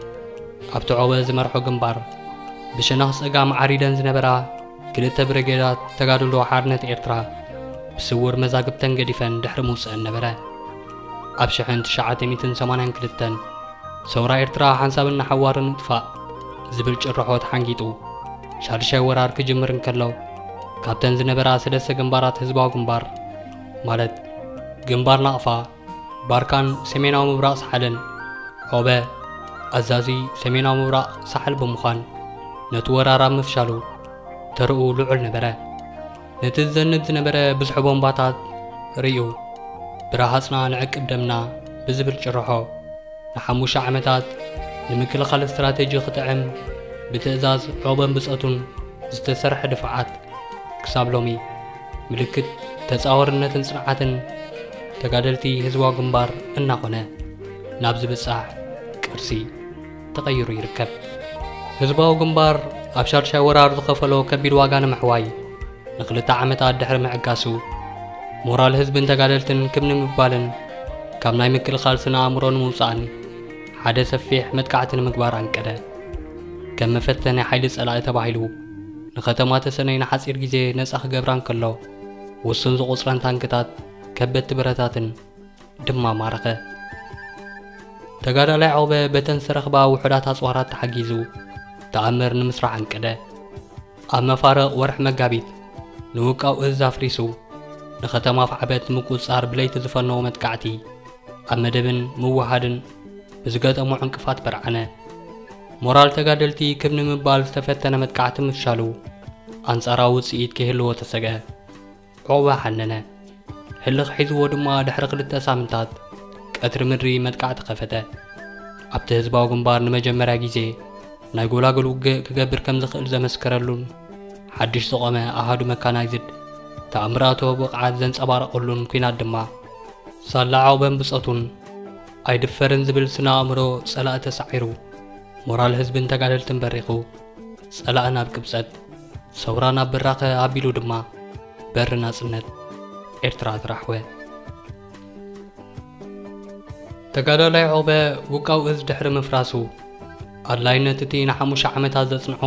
ኣብቲ ዖበ ዝመርሖ ግንባር ብሸነኽ ጸጋም ዓሪደን ዝነበራ ክልተ ብርጌዳት ተጋድሎ ሓርነት ኤርትራ ብስውር መዛግብተን ገዲፈን ድሕሪ ምውጽአን ነበረ። ኣብ ሽሕን ትሽዓተ ሚእትን ሰማንያን ክልተን ሰውራ ኤርትራ ሓንሳብን ንሓዋርን ምጥፋእ ዝብል ጭርሖ ተሓንጊጡ ሻድሻይ ወራር ክጅምር እንከሎ፣ ካብተን ዝነበራ ሰለስተ ግንባራት ህዝባዊ ግንባር፣ ማለት ግንባር ናቕፋ፣ ባርካን ሰሜናዊ ምብራቕ ሳሕልን፣ ዖበ ኣዛዚ ሰሜናዊ ምብራቕ ሳሕል ብምዃን ነቲ ወራር ኣብ ምፍሻሉ ተርኡ ልዑል ነበረ። ነቲ ዝዘንብ ዝነበረ ብዝሒ ቦምባታት ርእዩ፣ ብረሃጽና ንዕቅብ ደምና ብዝብል ጭርሖ ንሓሙሽተ ዓመታት ንምክልኻል ስትራቴጂ ክጥዕም ብትእዛዝ ዖበን ብጸቱን ዝተሰርሐ ድፍዓት ክሳብ ሎሚ ምልክት ተጻዋርነትን ጽንዓትን ተጋደልቲ ህዝባዊ ግንባር እናኾነ ናብ ዝብጻሕ ቅርሲ ተቐይሩ ይርከብ። ህዝባዊ ግንባር ኣብ ሻድሻይ ወራር ዝኸፈሎ ከቢድ ዋጋ ንምሕዋይ ንክልተ ዓመታት ድሕሪ ምዕጋሱ፣ ሞራል ህዝብን ተጋደልትን ክብ ንምባልን ካብ ናይ ምክልኻል ስነ ኣእምሮ ንምውጻእን ሓደ ሰፊሕ መጥቃዕቲ ንምግባር ኣንቀደ። ከም መፈተኒ ሓይሊ ጸላኢ ተባሂሉ ንከተማ ተሰነይ ንሓጺር ግዜ ነጻ ክገብራ እንከሎ፣ ውሱን ዝቑጽረን ታንክታት፣ ከበድቲ ብረታትን ድማ ማረኸ። ተጋዳላይ ዖበ በተን ዝተረኽባ ውሑዳት ኣጽዋራት ተሓጊዙ ተኣምር ንምስራሕ ኣንቀደ። ኣብ መፋርቕ ወርሒ መጋቢት ንውቃው እዝ ኣፍሪሱ ንከተማ ኣፍዓበት ምቁጽጻር ብለይቲ ዝፈነዎ መጥቃዕቲ ኣብ መደብን ምውሃድን ብዝገጠሞ ዕንቅፋት በርዓነ። ሞራል ተጋደልቲ ክብ ንምባል ዝተፈተነ መጥቃዕቲ ምፍሻሉ ኣንጻራዊ ውጽኢት ከይህልዎ ተሰግአ። ዑቕባ ሓነነ። ህልኽ ሒዝዎ ድማ ድሕሪ ክልተ ሳምንታት ቀትሪ ምድሪ መጥቃዕቲ ከፈተ። ኣብቲ ህዝባዊ ግንባር ንመጀመርያ ግዜ ናይ ጎላጉል ውግእ ክገብር ከም ዝኽእል ዘመስከረሉን ሓድሽ ዝቖመ ኣሃዱ መካናይዝድ ተኣምራታዊ ብቕዓት ዘንጸባረቐሉን ኲናት ድማ ሳላ ዑቕበን ብጾቱን ኣይድፈርን ዝብል ስነ ኣእምሮ ጸላኢ ተሳዒሩ፣ ሞራል ህዝብን ተጋደልትን በሪኹ፣ ጸላእን ኣብ ቅብጸት፣ ሰውራን ኣብ ብራኸ ኣቢሉ ድማ በሪ ናጽነት ኤርትራ ተራሕወ። ተጋዳላይ ዑቕበ ውቃው እዝ ድሕሪ ምፍራሱ፣ ኣድላይነት እቲ ንሓሙሽተ ዓመታት ዘጽንዖ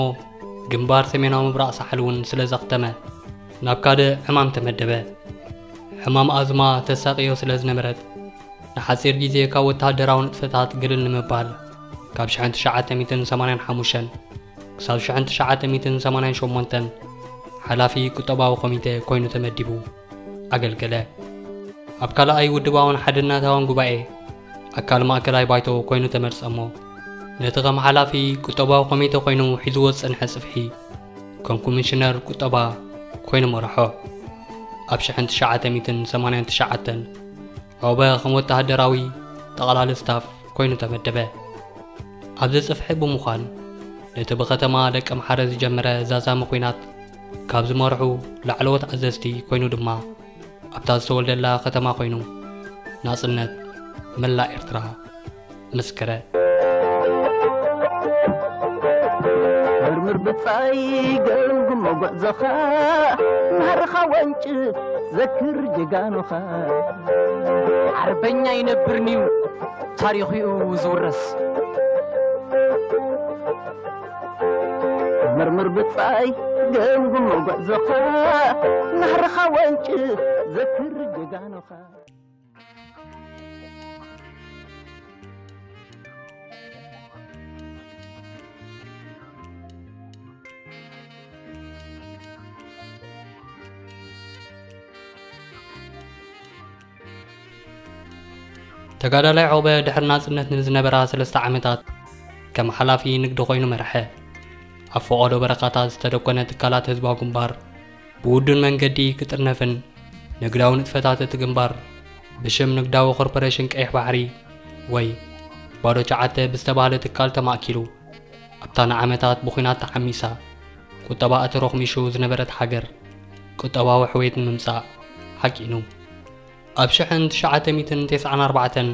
ግንባር ሰሜናዊ ምብራቕ ሳሕል እውን ስለ ዘኽተመ፣ ናብ ካልእ ዕማም ተመደበ። ሕማም ኣዝማ ተሳቅዮ ስለ ዝነበረት፣ ንሓጺር ግዜ ካብ ወተሃደራዊ ንጥፈታት ግልል ንምባል፣ ካብ ሽሕን ትሽዓተ ሚእትን ሰማንያን ሓሙሽተን ክሳብ ሽሕን ትሽዓተ ሚእትን ሰማንያን ሸሞንተን ሓላፊ ቁጠባዊ ኮሚተ ኮይኑ ተመዲቡ ኣገልገለ። ኣብ ካልኣይ ውድባውን ሓድነታውን ጉባኤ፣ ኣካል ማእከላይ ባይቶ ኮይኑ ተመርጸ እሞ፣ ነቲ ከም ሓላፊ ቁጠባዊ ኮሚተ ኮይኑ ሒዝዎ ዝጸንሐ ጽፍሒ፣ ከም ኮሚሽነር ቁጠባ ኮይኑ መርሖ። ኣብ ሽሕን ትሽዓተ ሚእትን ሰማንያን ትሽዓተን ዖበ ከም ወተሃደራዊ ጠቕላሊ ስታፍ ኮይኑ ተመደበ። ኣብዚ ጽፍሒ ብምዃን፣ ነቲ ብኸተማ ደቀምሓረ ዝጀመረ ዛዛሚ ኲናት ካብ ዝመርሑ ላዕለዎት ኣዘዝቲ ኮይኑ ድማ፣ ኣብታ ዝተወልደላ ከተማ ኮይኑ ናጽነት መላእ ኤርትራ መስከረ። መርምር ብጻይ ገምግሞ ጉዕዞኻ፣ ናህርኻ ወንጭፍ ዘክር ጀጋኑኻ። ሓርበኛ ይነብርን'ዩ ታሪኹ'ዩ ዝውረስ። መርምር ብጻይ ገምግሞ ጉዕዞኻ፣ ናህርኻ ወንጭፍ ዘክር ጀጋኑኻ። ተጋዳላይ ዖበ ድሕሪ ናጽነት ንዝነበራ ሰለስተ ዓመታት ከም ሓላፊ ንግዲ ኮይኑ መርሐ። ኣብ ፈቐዶ በረኻታት ዝተደኮነ ትካላት ህዝባዊ ግንባር ብውዱን መንገዲ ክጥርነፍን ንግዳዊ ንጥፈታት እቲ ግንባር ብሽም ንግዳዊ ኮርፖሬሽን ቀይሕ ባሕሪ ወይ ባዶ ሸውዓተ ብዝተባህለ ትካል ተማእኪሉ ኣብታ ንዓመታት ብኹናት ተሓሚሳ ቁጠባ እተሮኽሚሹ ዝነበረት ሃገር ቁጠባዊ ሕውየት ንምምጻእ ሓቂኑ። ኣብ ሽሕን ትሽዓተ ሚእትን ተስዓን ኣርባዕተን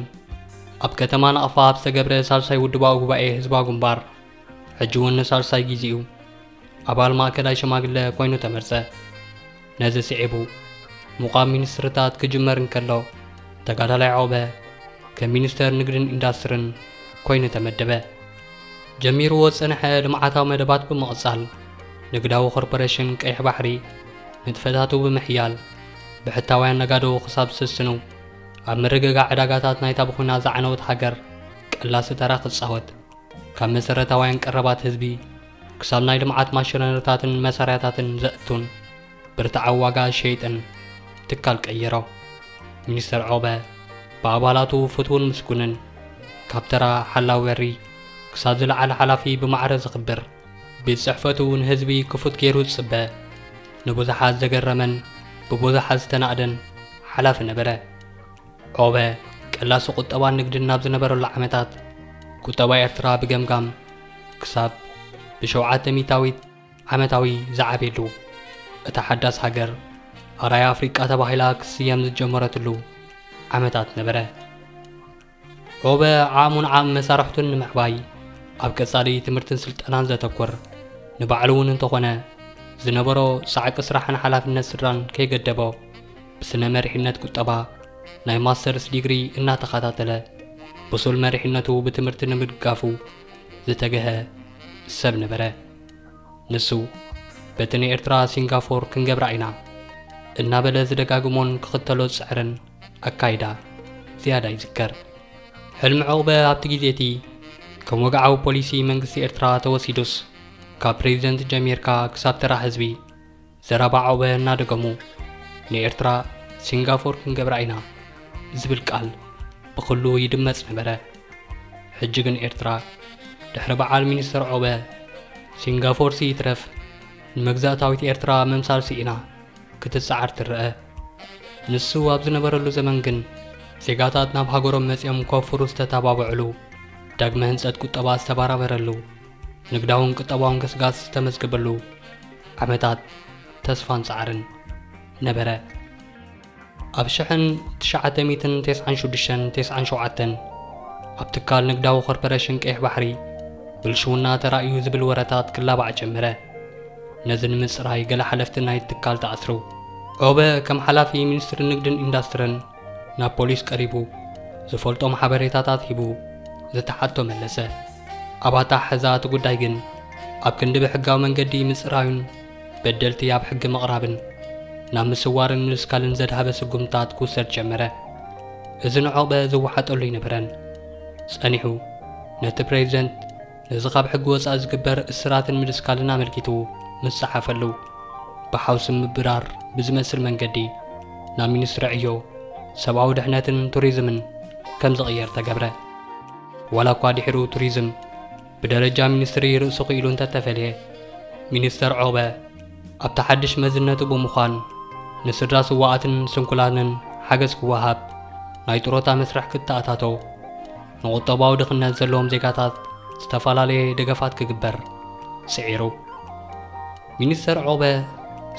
ኣብ ከተማ ናቕፋ ኣብ ዝተገብረ ሳልሳይ ውድባዊ ጉባኤ ህዝባዊ ግንባር፣ ሕጂ እውን ንሳልሳይ ግዜኡ ኣባል ማእከላይ ሸማግለ ኮይኑ ተመርጸ። ነዚ ስዒቡ፣ ምቋም ሚኒስትርታት ክጅመር እንከሎ፣ ተጋዳላይ ዖበ ከም ሚኒስተር ንግድን ኢንዳስትርን ኮይኑ ተመደበ። ጀሚርዎ ዝጸንሐ ልምዓታዊ መደባት ብምቕጻል፣ ንግዳዊ ኮርፖሬሽን ቀይሕ ባሕሪ ንጥፈታቱ ብምሕያል፣ ብሕታውያን ነጋዶ ክሳብ ዝስስኑ፣ ኣብ ምርግጋእ ዕዳጋታት ናይታ ብኹናት ዝዓነወት ሃገር ቀላሲ ተራ ክጻወት፣ ካብ መሰረታውያን ቀረባት ህዝቢ ክሳብ ናይ ልምዓት ማሽነሪታትን መሳርያታትን ዘእቱን ብርትዓዊ ዋጋ ዝሸይጥን ትካል ቀየሮ። ሚኒስተር ዖበ ብኣባላቱ ፍትውን ምስጉንን፣ ካብ ተራ ሓላዊ በሪ ክሳብ ዝለዓለ ሓላፊ ብማዕረ ዝኽብር፣ ቤት ጽሕፈቱ ንህዝቢ ክፉት ገይሩ ዝጽበ፣ ንብዙሓት ዘገረመን ብብዙሓት ዝተናእደን ሓላፊ ነበረ። ዖበ ቀላሲ ቁጠባን ንግድን ናብ ዝነበረሉ ዓመታት፣ ቁጠባ ኤርትራ ብገምጋም ክሳብ ብሸውዓተ ሚእታዊት ዓመታዊ ዝዓብየሉ፣ እታ ሓዳስ ሃገር ኣርኣያ ኣፍሪቃ ተባሂላ ክትስየም ዝጀመረትሉ ዓመታት ነበረ። ዖበ ዓቕሙን ዓቕሚ መሳርሕቱን ንምዕባይ፣ ኣብ ቀጻሊ ትምህርትን ስልጠናን ዘተኩር፣ ንባዕሉ እውን እንተኾነ ዝነበሮ ጻዕቂ ስራሕን ሓላፍነት ስድራን ከይገደቦ፣ ብስነ መሪሕነት ቁጠባ ናይ ማስተርስ ዲግሪ እናተኸታተለ፣ ብሱል መሪሕነቱ ብትምህርቲ ንምድጋፉ ዝተገሀ ሰብ ነበረ። ንሱ፣ በቲ ንኤርትራ ሲንጋፎር ክንገብራ ኢና እናበለ ዝደጋግሞን ክኽተሎ ዝጽዕርን ኣካይዳ ዝያዳ ይዝከር። ሕልሚ ዑቕበ ኣብቲ ግዜ እቲ ከም ወግዓዊ ፖሊሲ መንግስቲ ኤርትራ ተወሲዱስ፣ ካብ ፕሬዚደንት ጀሚርካ ክሳብ ተራ ህዝቢ፣ ዘረባ ዑቕበ እናደገሙ፣ ንኤርትራ ሲንጋፎር ክንገብራ ኢና ዝብል ቃል ብኹሉ ይድመጽ ነበረ። ሕጂ ግን ኤርትራ፣ ድሕሪ በዓል ሚኒስተር ዑቕበ፣ ሲንጋፎርሲ ይትረፍ ንመግዛእታዊት ኤርትራ ምምሳል ስኢና ክትጸዓር ትረአ። ንሱ ኣብ ዝነበረሉ ዘመን ግን፣ ዜጋታት ናብ ሃገሮም መጺኦም ከውፍሩ ዝተተባብዕሉ፣ ዳግመ ህንጸት ቁጠባ ዝተባራበረሉ፣ ንግዳውን ቁጠባውን ገስጋስ ዝተመዝገበሉ ዓመታት ተስፋን ጻዕርን ነበረ። ኣብ ሽሕን ትሽዓተ ሚእትን ተስዓን ሽዱሽተን ተስዓን ሸውዓተን ኣብ ትካል ንግዳዊ ኮርፖሬሽን ቀይሕ ባሕሪ ብልሽውና ተራእዩ ዝብል ወረታት ክላባዕ ጀመረ። ነዚ ንምጽራይ ገለ ሓለፍቲ ናይ ትካል ተኣስሩ። ዖበ ከም ሓላፊ ሚኒስትሪ ንግድን ኢንዳስትርን ናብ ፖሊስ ቀሪቡ፣ ዝፈልጦም ሓበሬታታት ሂቡ፣ ዝተሓቶ መለሰ። ኣብ ኣተሓሕዛ እቲ ጉዳይ ግን፣ ኣብ ክንዲ ብሕጋዊ መንገዲ ምጽራዩን በደልቲ ኣብ ሕጊ ምቕራብን፣ ናብ ምስዋርን ምድስካልን ዘድሃበ ስጉምታት ክውሰድ ጀመረ። እዚ ንዑቕበ ዝወሓጠሉ ኣይነበረን። ጸኒሑ፣ ነቲ ፕሬዚደንት ነዚ ካብ ሕጊ ወጻኢ ዝግበር እስራትን ምድስካልን ኣመልኪቱ ምስ ጸሓፈሉ፣ ብሓውሲ ምብራር ብዝመስል መንገዲ ናብ ሚኒስትሪ ዕዮ፣ ሰብኣዊ ድሕነትን ቱሪዝምን ከም ዝቕየር ተገብረ። ዋላ እኳ ድሒሩ ቱሪዝም ብደረጃ ሚኒስትሪ ርእሱ ክኢሉ እንተተፈልየ፣ ሚኒስተር ዖበ ኣብቲ ሓድሽ መዝነቱ ብምዃን፣ ንስድራ ስዋኣትን ስንኩላንን ሓገዝ ክወሃብ፣ ናይ ጥሮታ መስርሕ ክተኣታቶ፣ ንቁጠባዊ ድኽነት ዘለዎም ዜጋታት ዝተፈላለየ ደገፋት ክግበር ስዒሩ። ሚኒስተር ዖበ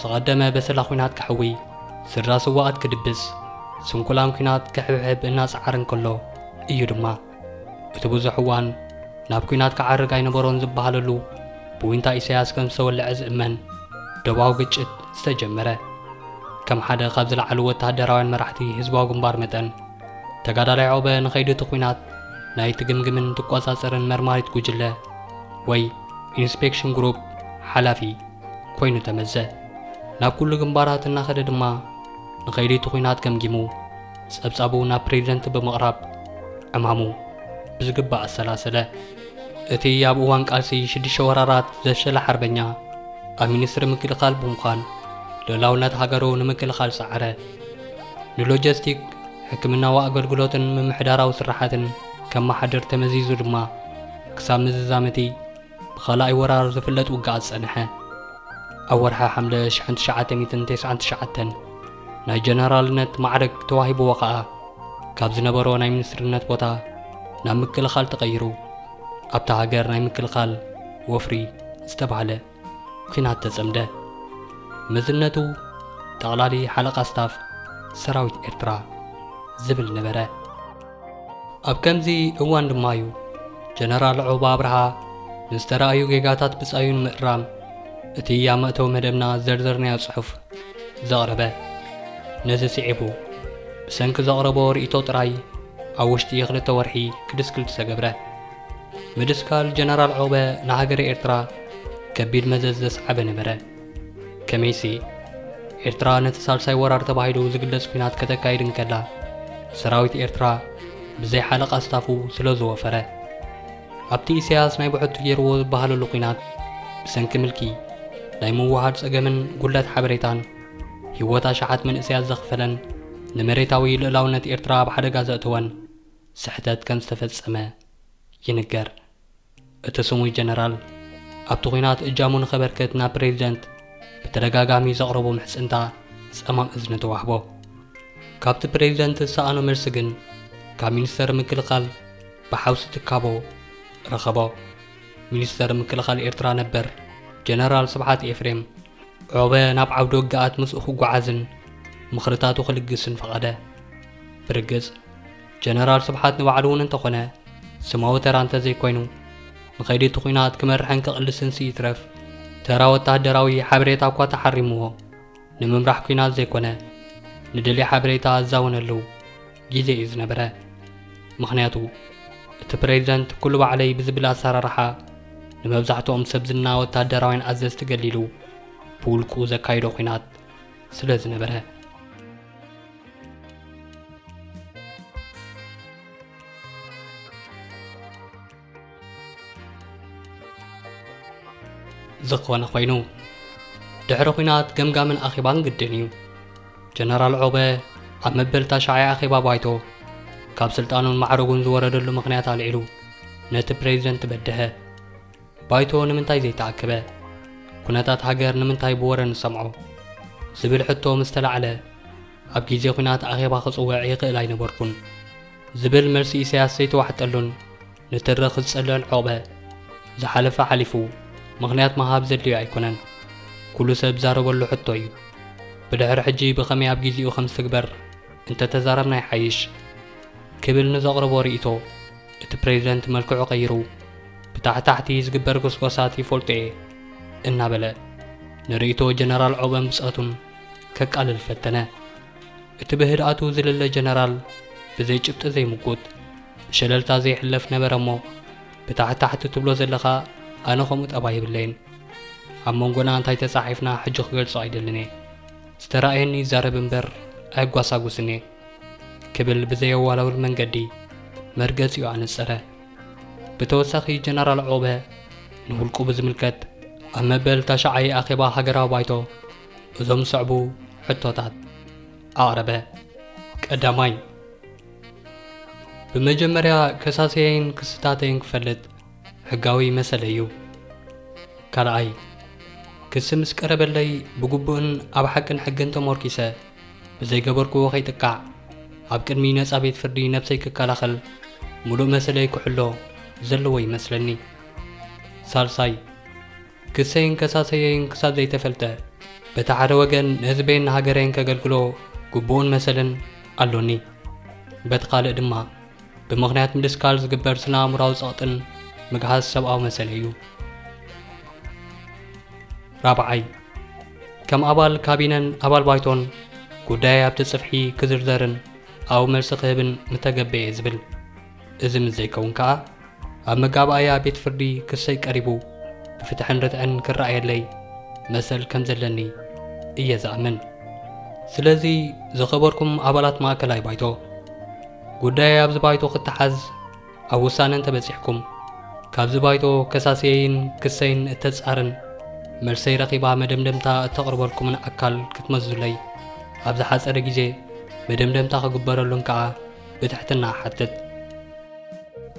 ዝቐደመ በሰላ ኲናት ከሕዊ፣ ስድራ ስዋኣት ክድብስ፣ ስንኩላን ኲናት ክሕብሕብ እናጸዓረ እንከሎ እዩ ድማ፣ እቲ ብዙሕ እዋን ናብ ኲናት ክዓርግ ኣይነበሮን ዝበሃለሉ ብዊንታ ኢሳያስ ከም ዝተወልዐ ዝእመን ዶባዊ ግጭት ዝተጀመረ። ከም ሓደ ካብ ዝለዓሉ ወተሃደራውያን መራሕቲ ህዝባዊ ግንባር መጠን፣ ተጋዳላይ ዖበ ንኸይዲ እቲ ኲናት ናይ ትግምግምን ትቆጻጸርን መርማሪት ጉጅለ ወይ ኢንስፔክሽን ግሩፕ ሓላፊ ኮይኑ ተመዘ። ናብ ኩሉ ግንባራት እናኸደ ድማ ንኸይዲ እቲ ኲናት ገምጊሙ፣ ጸብጻቡ ናብ ፕሬዚደንት ብምቕራብ ዕማሙ ብዝግባእ ኣሰላሰለ። እቲ ኣብ እዋን ቃልሲ ሽዱሽተ ወራራት ዘፍሸለ ሓርበኛ፣ ኣብ ሚኒስትሪ ምክልኻል ብምዃን ልኡላውነት ሃገሩ ንምክልኻል ጸዓረ። ንሎጂስቲክ፣ ሕክምናዊ ኣገልግሎትን ምምሕዳራዊ ስራሓትን ከመሓድር ተመዚዙ ድማ፣ ክሳብ ምዝዛም እቲ ብኻልኣይ ወራር ዝፍለጥ ውግኣት ጸንሐ። ኣብ ወርሒ ሓምለ ሽሕን ትሽዓተ ሚእትን ተስዓን ትሽዓተን ናይ ጀነራልነት ማዕረግ ተዋሂብዎ ኸኣ፣ ካብ ዝነበሮ ናይ ሚኒስትርነት ቦታ ናብ ምክልኻል ተቐይሩ፣ ኣብታ ሃገር ናይ ምክልኻል ወፍሪ ዝተባህለ ኲናት ተጸምደ። መዝነቱ ጠቕላሊ ሓለቓ ስታፍ ሰራዊት ኤርትራ ዝብል ነበረ። ኣብ ከምዚ እዋን ድማ እዩ ጀነራል ዑቕባ ኣብርሃ ንዝተራእዩ ጌጋታት ብጻዩ ንምእራም እቲ ኣብ መእተዊ መደብና ዝዘርዘርናዮ ጽሑፍ ዘቕረበ። ነዚ ስዒቡ ብሰንኪ ዘቕረቦ ርእይቶ ጥራይ ኣብ ውሽጢ ክልተ ወርሒ ክድስክል ዝተገብረ። ምድስካል ጀነራል ዑቕበ ንሃገረ ኤርትራ ከቢድ መዘዝ ዘስዓበ ነበረ። ከመይሲ ኤርትራ ነቲ ሳልሳይ ወራር ተባሂሉ ዝግለጽ ኲናት ከተካይድ እንከላ፣ ሰራዊት ኤርትራ ብዘይ ሓለቓ ስታፉ ስለ ዝወፈረ፣ ኣብቲ ኢሳያስ ናይ ብሕቱ ገይርዎ ዝበሃለሉ ኲናት ብሰንኪ ምልኪ ናይ ምውሃድ ጸገምን ጉድለት ሓበሬታን ህይወት ኣሽሓት መንእሰያት ዘኽፈለን ንመሬታዊ ልእላውነት ኤርትራ ኣብ ሓደጋ ዘእተወን ስሕተት ከም ዝተፈጸመ ይንገር። እቲ ስሙይ ጀነራል ኣብቲ ኲናት እጃሙ ንኸበርክት ናብ ፕሬዚደንት ብተደጋጋሚ ዘቕረቦ ምሕጽንታ ጸማም እዝኒ ተዋህቦ። ካብቲ ፕሬዚደንት ዝሰኣኖ መልሲ ግን ካብ ሚኒስተር ምክልኻል ብሓውሲ ትካቦ ረኸቦ። ሚኒስተር ምክልኻል ኤርትራ ነበር ጀነራል ስብሓት ኤፍሬም ዑቕበ ናብ ዓውደ ውግኣት ምስኡ ክጓዓዝን ምኽርታቱ ክልግስን ፈቐደ። ብርግጽ ጀነራል ስብሓት ንባዕሉ እውን እንተኾነ ስማዊ ተራ እንተዘይኮይኑ ንኸይዲ እቲ ኲናት ክመርሕን ክቕልስን ይትረፍ ተራ ወተሃደራዊ ሓበሬታ እኳ ተሓሪምዎ ንምምራሕ ኲናት ዘይኮነ ንደልየ ሓበሬታ ዝዛወነሉ ግዜ እዩ ዝነበረ። ምኽንያቱ እቲ ፕሬዚደንት ኩሉ ባዕለይ ብዝብል ኣሰራርሓ ንመብዛሕትኦም ሰብ ዝና ወተሃደራውያን ኣዘዝቲ ገሊሉ ብውልቁ ዘካይዶ ኲናት ስለ ዝነበረ። ዝኾነ ኮይኑ ድሕሪ ኲናት ገምጋምን ኣኼባን ግድን እዩ። ጀነራል ዑቕበ ኣብ መበል ታሽዓይ ኣኼባ ባይቶ ካብ ስልጣኑን ማዕረጉን ዝወረደሉ ምኽንያት ኣልዒሉ ነቲ ፕሬዚደንት በደሀ። ባይቶ ንምንታይ ዘይተኣከበ? ኩነታት ሃገር ንምንታይ ብወረ ንሰምዖ? ዝብል ሕቶ ምስ ተላዕለ ኣብ ግዜ ኲናት ኣኼባ ክጽውዕ ይኽእል ኣይነበርኩን ዝብል መልሲ ኢሳያስ ዘይተዋሕጠሉን ንትርኽ ዝጸልእን ዑቕበ ዝሓለፈ ሓሊፉ ምኽንያት ምሃብ ዘድልዮ ኣይኮነን። ኩሉ ሰብ ዝዛረበሉ ሕቶ እዩ። ብድሕሪ ሕጂ ብኸመይ ኣብ ግዜኡ ከም ዝትግበር እንተተዛረብና ይሓይሽ ክብል ንዘቕረቦ ርእይቶ እቲ ፕሬዚደንት መልክዑ ቀይሩ ብታሕታሕቲ ዝግበር ጎስጓሳት ይፈልጦ እየ እናበለ ንርእይቶ ጀነራል ዑቕበን ብጾቱን ከቃልል ፈተነ። እቲ ብህድኣቱ ዝልለ ጀነራል ብዘይ ጭብጢ ዘይምጉት ብሸለልታ ዘይሕለፍ ነበረ እሞ ብታሕታሕቲ ትብሎ ዘለኻ ኣነ ከምኡ ጠባይ የብለይን። ኣብ መንጎና እንታይ ተጻሒፍና ሕጂ ክገልጾ ኣይደልን እየ። ዝተራእየኒ ይዛረብ እምበር ኣየጓሳጉስን እየ ክብል ብዘየዋላውል መንገዲ መርገጺኡ ኣነጸረ። ብተወሳኺ ጀነራል ዑቕበ ንውልቁ ብዝምልከት ኣብ መበል ታሽዓይ ኣኼባ ሃገራዊ ባይቶ እዞም ዝስዕቡ ሕቶታት ኣቕረበ። ቀዳማይ፣ ብመጀመርያ ከሳሰየይን ክስታተይን ክፈልጥ ሕጋዊ መሰለይ እዩ። ካልኣይ፣ ክሲ ምስ ቀረበለይ ብግቡእን ኣብ ሓቅን ሕግን ተመርኪሰ ብዘይገበርክዎ ከይጥቃዕ ኣብ ቅድሚ ነጻ ቤት ፍርዲ ነብሰይ ክከላኸል ምሉእ መሰለይ ክሕሎ ዘለዎ ይመስለኒ። ሳልሳይ፣ ክሰይን ከሳሰየይን ክሳብ ዘይተፈልጠ በቲ ሓደ ወገን ንህዝበይን ንሃገረይን ከገልግሎ ግቡእን መሰልን ኣሎኒ። በቲ ካልእ ድማ ብምኽንያት ምድስካል ዝግበር ስነ ኣእምራዊ ጸቕጥን ምግሃስ ሰብኣዊ መሰል እዩ። ራብዓይ፣ ከም ኣባል ካቢነን ኣባል ባይቶን ጉዳይ ኣብቲ ጽፍሒ ክዝርዘርን ኣብኡ መልሲ ክህብን ምተገበየ ዝብል። እዚ ምስ ዘይከውን ከኣ ኣብ መጋባእያ ቤት ፍርዲ ክሰይ ቀሪቡ ብፍትሕን ርትዕን ክረኣየለይ መሰል ከም ዘለኒ እየ ዝኣምን። ስለዚ ዝኸበርኩም ኣባላት ማእከላይ ባይቶ፣ ጉዳይ ኣብዚ ባይቶ ክተሓዝ ኣብ ውሳነ እንተበጺሕኩም፣ ካብዚ ባይቶ ከሳስየይን ክሰይን እተጻርን መልሰይ ረኺባ መደምደምታ እተቕርበልኩምን ኣካል ክትመዙለይ ኣብ ዝሓጸረ ግዜ መደምደምታ ክግበረሉን ከኣ ብትሕትና እሓትት።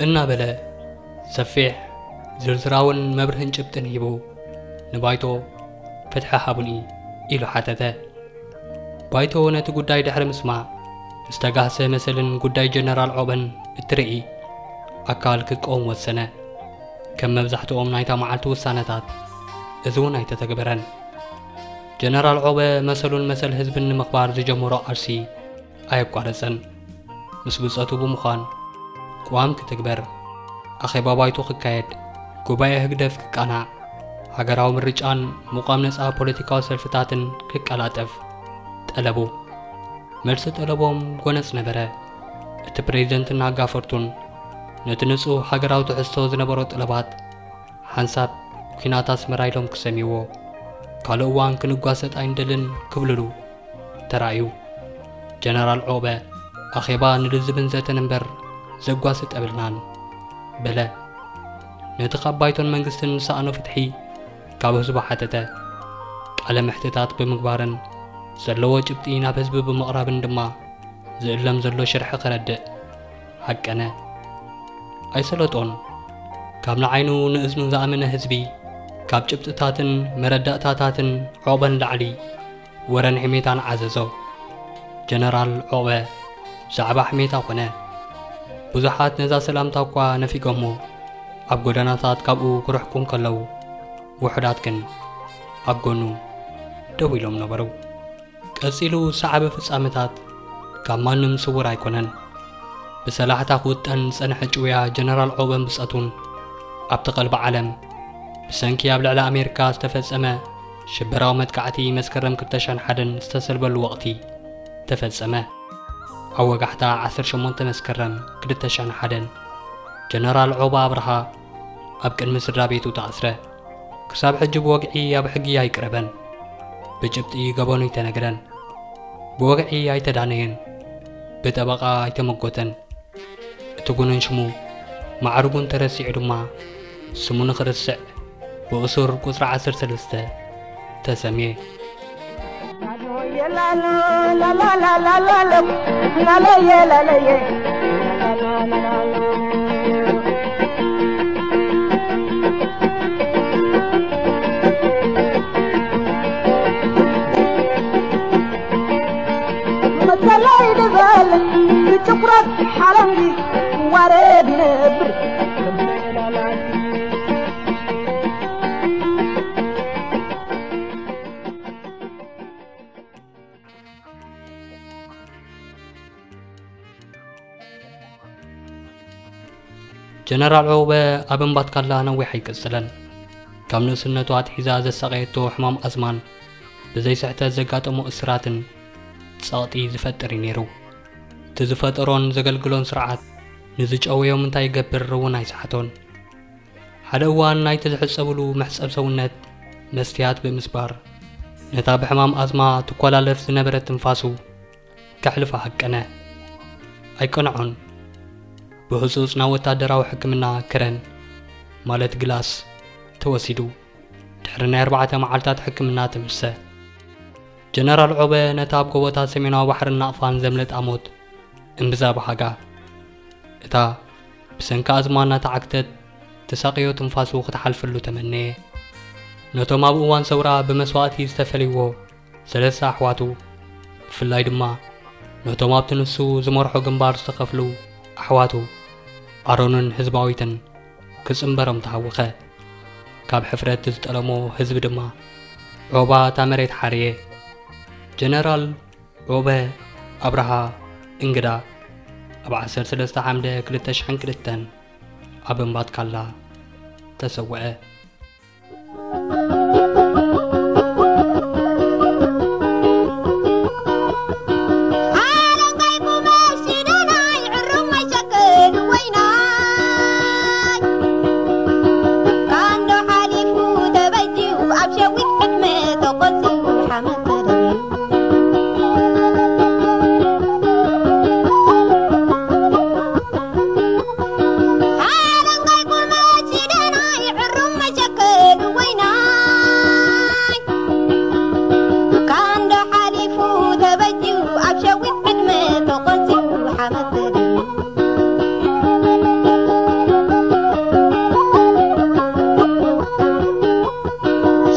እናበለ ሰፊሕ ዝርዝራውን መብርህን ጭብጥን ሂቡ ንባይቶ ፍትሒ ሃቡኒ ኢሉ ሓተተ። ባይቶ ነቲ ጉዳይ ድሕሪ ምስማዕ ዝተጋህሰ መሰልን ጉዳይ ጀነራል ዑቕበን እትርኢ ኣካል ክትቀውም ወሰነ። ከም መብዛሕትኦም ናይታ መዓልቲ ውሳነታት እዚ እውን ኣይተተግበረን። ጀነራል ዑቕበ መሰሉን መሰል ህዝብን ንምኽባር ዝጀመሮ ቃልሲ ኣየቋረጸን። ምስ ብጸቱ ብምዃን ቅዋም ክትግበር፣ ኣኼባ ባይቶ ክካየድ፣ ጉባኤ ህግደፍ ክቃናዕ፣ ሃገራዊ ምርጫን ምቋም ነጻ ፖለቲካዊ ሰልፍታትን ክቀላጠፍ ጠለቡ። መልሲ ጠለቦም ጎነጽ ነበረ። እቲ ፕሬዚደንትን ኣጋፈርቱን ነቲ ንጹህ ሃገራዊ ትሕዝቶ ዝነበሮ ጠለባት ሓንሳብ ኲናት ኣስመራ ኢሎም ክሰምይዎ፣ ካልእ እዋን ክንጓሰጥ ኣይንደልን ክብልሉ ተራእዩ። ጀነራል ዑቕበ፣ ኣኼባ ንልዝብን ዘተን እምበር ዘጓስጥ የብልናን በለ። ነቲ ካብ ባይቶን መንግስትን ዝሰኣኖ ፍትሒ ካብ ህዝቡ ሓተተ። ቃለ መሕትታት ብምግባርን ዘለዎ ጭብጢ ናብ ህዝቢ ብምቕራብን ድማ ዝእለም ዘሎ ሽርሒ ከረድእ ሃቀነ። ኣይሰለጦን። ካብ ንዓይኑ ንእዝኑ ዝኣመነ ህዝቢ፣ ካብ ጭብጥታትን መረዳእታታትን ዑቕበን ላዕሊ ወረን ሕሜታን ዓዘዞ። ጀነራል ዑቕበ ብዛዕባ ሕሜታ ኮነ። ብዙሓት ነዛ ሰላምታ እኳ ነፊጎሞ፣ ኣብ ጎደናታት ካብኡ ክርሕቁ እንከለዉ፣ ውሑዳት ግን ኣብ ጎኑ ደው ኢሎም ነበሩ። ቀጺሉ ሰዓቢ ፍጻመታት ካብ ማንም ስዉር ኣይኮነን። ብሰላሕታ ክውጠን ዝጸንሐ ጭውያ ጀነራል ዑቕበን ብጸቱን ኣብቲ ቀልቢ ዓለም ብሰንኪ ኣብ ልዕሊ ኣሜሪካ ዝተፈጸመ ሽበራዊ መጥቃዕቲ መስከረም ክልተ ሽሕን ሓደን ዝተሰልበሉ ወቕቲ ተፈጸመ። ኣብ ወጋሕታ ዓሰርተ ሸሞንተ መስከረም ክልተ ሽሕን ሓደን ጀነራል ዑቕበ ኣብርሃ ኣብ ቅድሚ ስድራ ቤቱ ተኣስረ። ክሳብ ሕጂ ብወግዒ ኣብ ሕጊ ኣይቅረበን። ብጭብጢ ገበኑ ኣይተነግረን። ብወግዒ ኣይተዳነየን። ብጠበቓ ኣይተመጎተን። እቲ ጉኑን ሽሙ ማዕርጉን ተረሲዑ ድማ ስሙ ንኽርስዕ ብእሱር ቁጽሪ ዓሰርተ ሰለስተ ተሰምየ። መሰለይ ንበል ብጭቁረት ሓለንጊ ዋረድ ነብር። ጀነራል ዑቕበ ኣብ እምባትካላ ነዊሕ ኣይቀጸለን። ካብ ንእስነቱ ኣትሒዛ ዘሳቐየቶ ሕማም ኣዝማን ብዘይ ስሕተት ዘጋጠሞ እስራትን ጸቕጢ ዝፈጥር እዩ ነይሩ። እቲ ዝፈጠሮን ዘገልግሎን ስርዓት ንዝጨወዮም እንታይ ይገብር እውን ኣይሰሓቶን። ሓደ እዋን ናይቲ ዝሕጸብሉ መሕጸብ ሰውነት መስትያት ብምስባር፣ ነታ ብሕማም ኣዝማ ትኮላለፍ ዝነበረት ትንፋሱ ከሕልፋ ሃቀነ። ኣይቀንዖን። ብህጹጽ ናብ ወታደራዊ ሕክምና ክረን፣ ማለት ግላስ፣ ተወሲዱ። ድሕሪ ናይ ኣርባዕተ መዓልታት ሕክምና ተመልሰ። ጀነራል ዑቕበ ነታ ኣብ ጎቦታት ሰሜናዊ ባሕርን ናቕፋን ዘምለጣ ሞት እምብዛ ብሃጋ፣ እታ ብሰንኪ ኣዝማ እናተዓግተት ተሳቕዮ ትንፋሱ ክትሓልፈሉ ተመነየ። ነቶም ኣብ እዋን ሰውራ ብመስዋእቲ ዝተፈልይዎ ሰለስተ ኣሕዋቱ፣ ብፍላይ ድማ ነቶም ኣብቲ ንሱ ዝመርሖ ግንባር ዝተኸፍሉ ኣሕዋቱ፣ ኣሮንን ህዝባዊትን ክጽንበሮም ተሃወኸ። ካብ ሕፍረት ዝጠለሞ ህዝቢ ድማ ዑቕባ እታ መሬት ሓረየ። ጀነራል ዑቕበ ኣብርሃ እንግዳ ኣብ ዓሰርተ ሰለስተ ሓምደ ክልተ ሽሕን ክልተን ኣብ እምባትካላ ተሰወአ።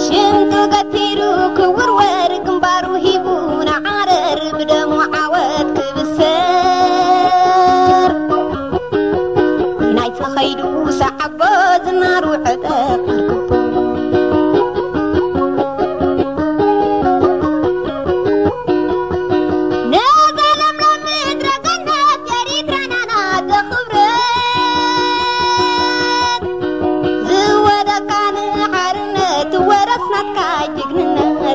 ሽንቱ ገቲሩ ክውርወር ግንባሩ ሂቡ ንዓረር ብደሙ ዓወት ክብሰር ናይ ተኸይዱ ሰዓቦ ዝናሩ ዕጠቕ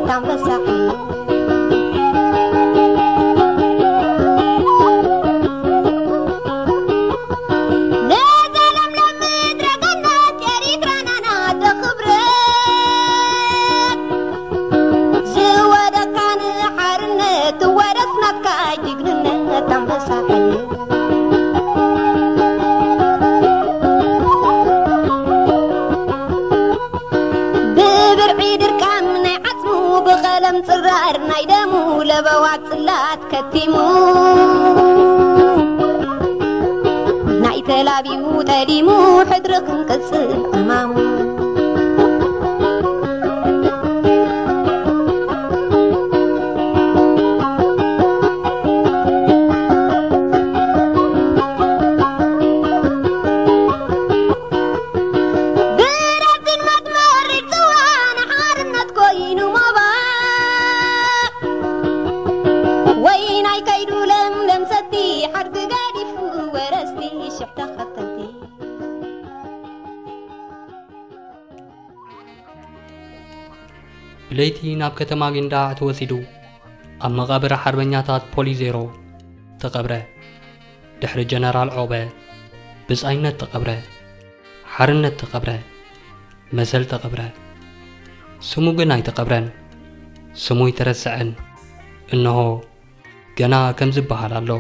ኣንበሳ ሓየት። ንዘለምለም ምድረ ገነት ኤሪትራና ናተ ክብረት ዝወደካ ንሓርነት ትወረስ ናትካ ጅግንነት ኣንበሳ ሓየት። ብብርዒ ድርቃም ናይ ዓጽሙ ብቐለም ጽራር ናይ ደሙ ለበዋት ጽላት ከቲሙ ናይ ተላቢቡ ጠሊሙ ሕድሪ ክንቅጽል ዕማሙ። ብረዚን መትመሪር ጽዋ ንሓርነት ኮይኑ ሞባእ ወይ ናይ ከይዱ ለምለም ሰቲ ሓድጊ ገዲፉ ወረስቲ ሽሕ ተኸተልቲ። ብለይቲ ናብ ከተማ ጊንዳዕ ተወሲዱ ኣብ መቓብር ሓርበኛታት ፖሊዜሮ ተቐብረ። ድሕሪ ጀነራል ዖበ ብጻይነት ተቐብረ፣ ሓርነት ተቐብረ፣ መሰል ተቐብረ። ስሙ ግን ኣይተቐብረን። ስሙ ኣይተረስዐን። እንሆ ገና ከም ዝበሃል ኣሎ።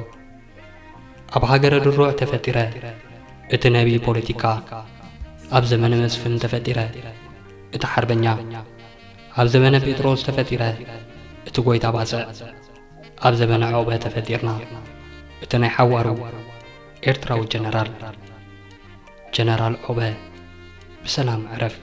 ኣብ ሃገረ ድሩዕ ተፈጢረ፣ እቲ ነቢ ፖለቲካ ኣብ ዘመነ መስፍን ተፈጢረ፣ እቲ ሓርበኛ ኣብ ዘመነ ጴጥሮስ ተፈጢረ፣ እቲ ጎይታ ባጽዕ ኣብ ዘመነ ዖበ ተፈጢርና፣ እቲ ናይ ሓዋሩ ኤርትራዊ ጀነራል፣ ጀነራል ዖበ ብሰላም ዕረፍ።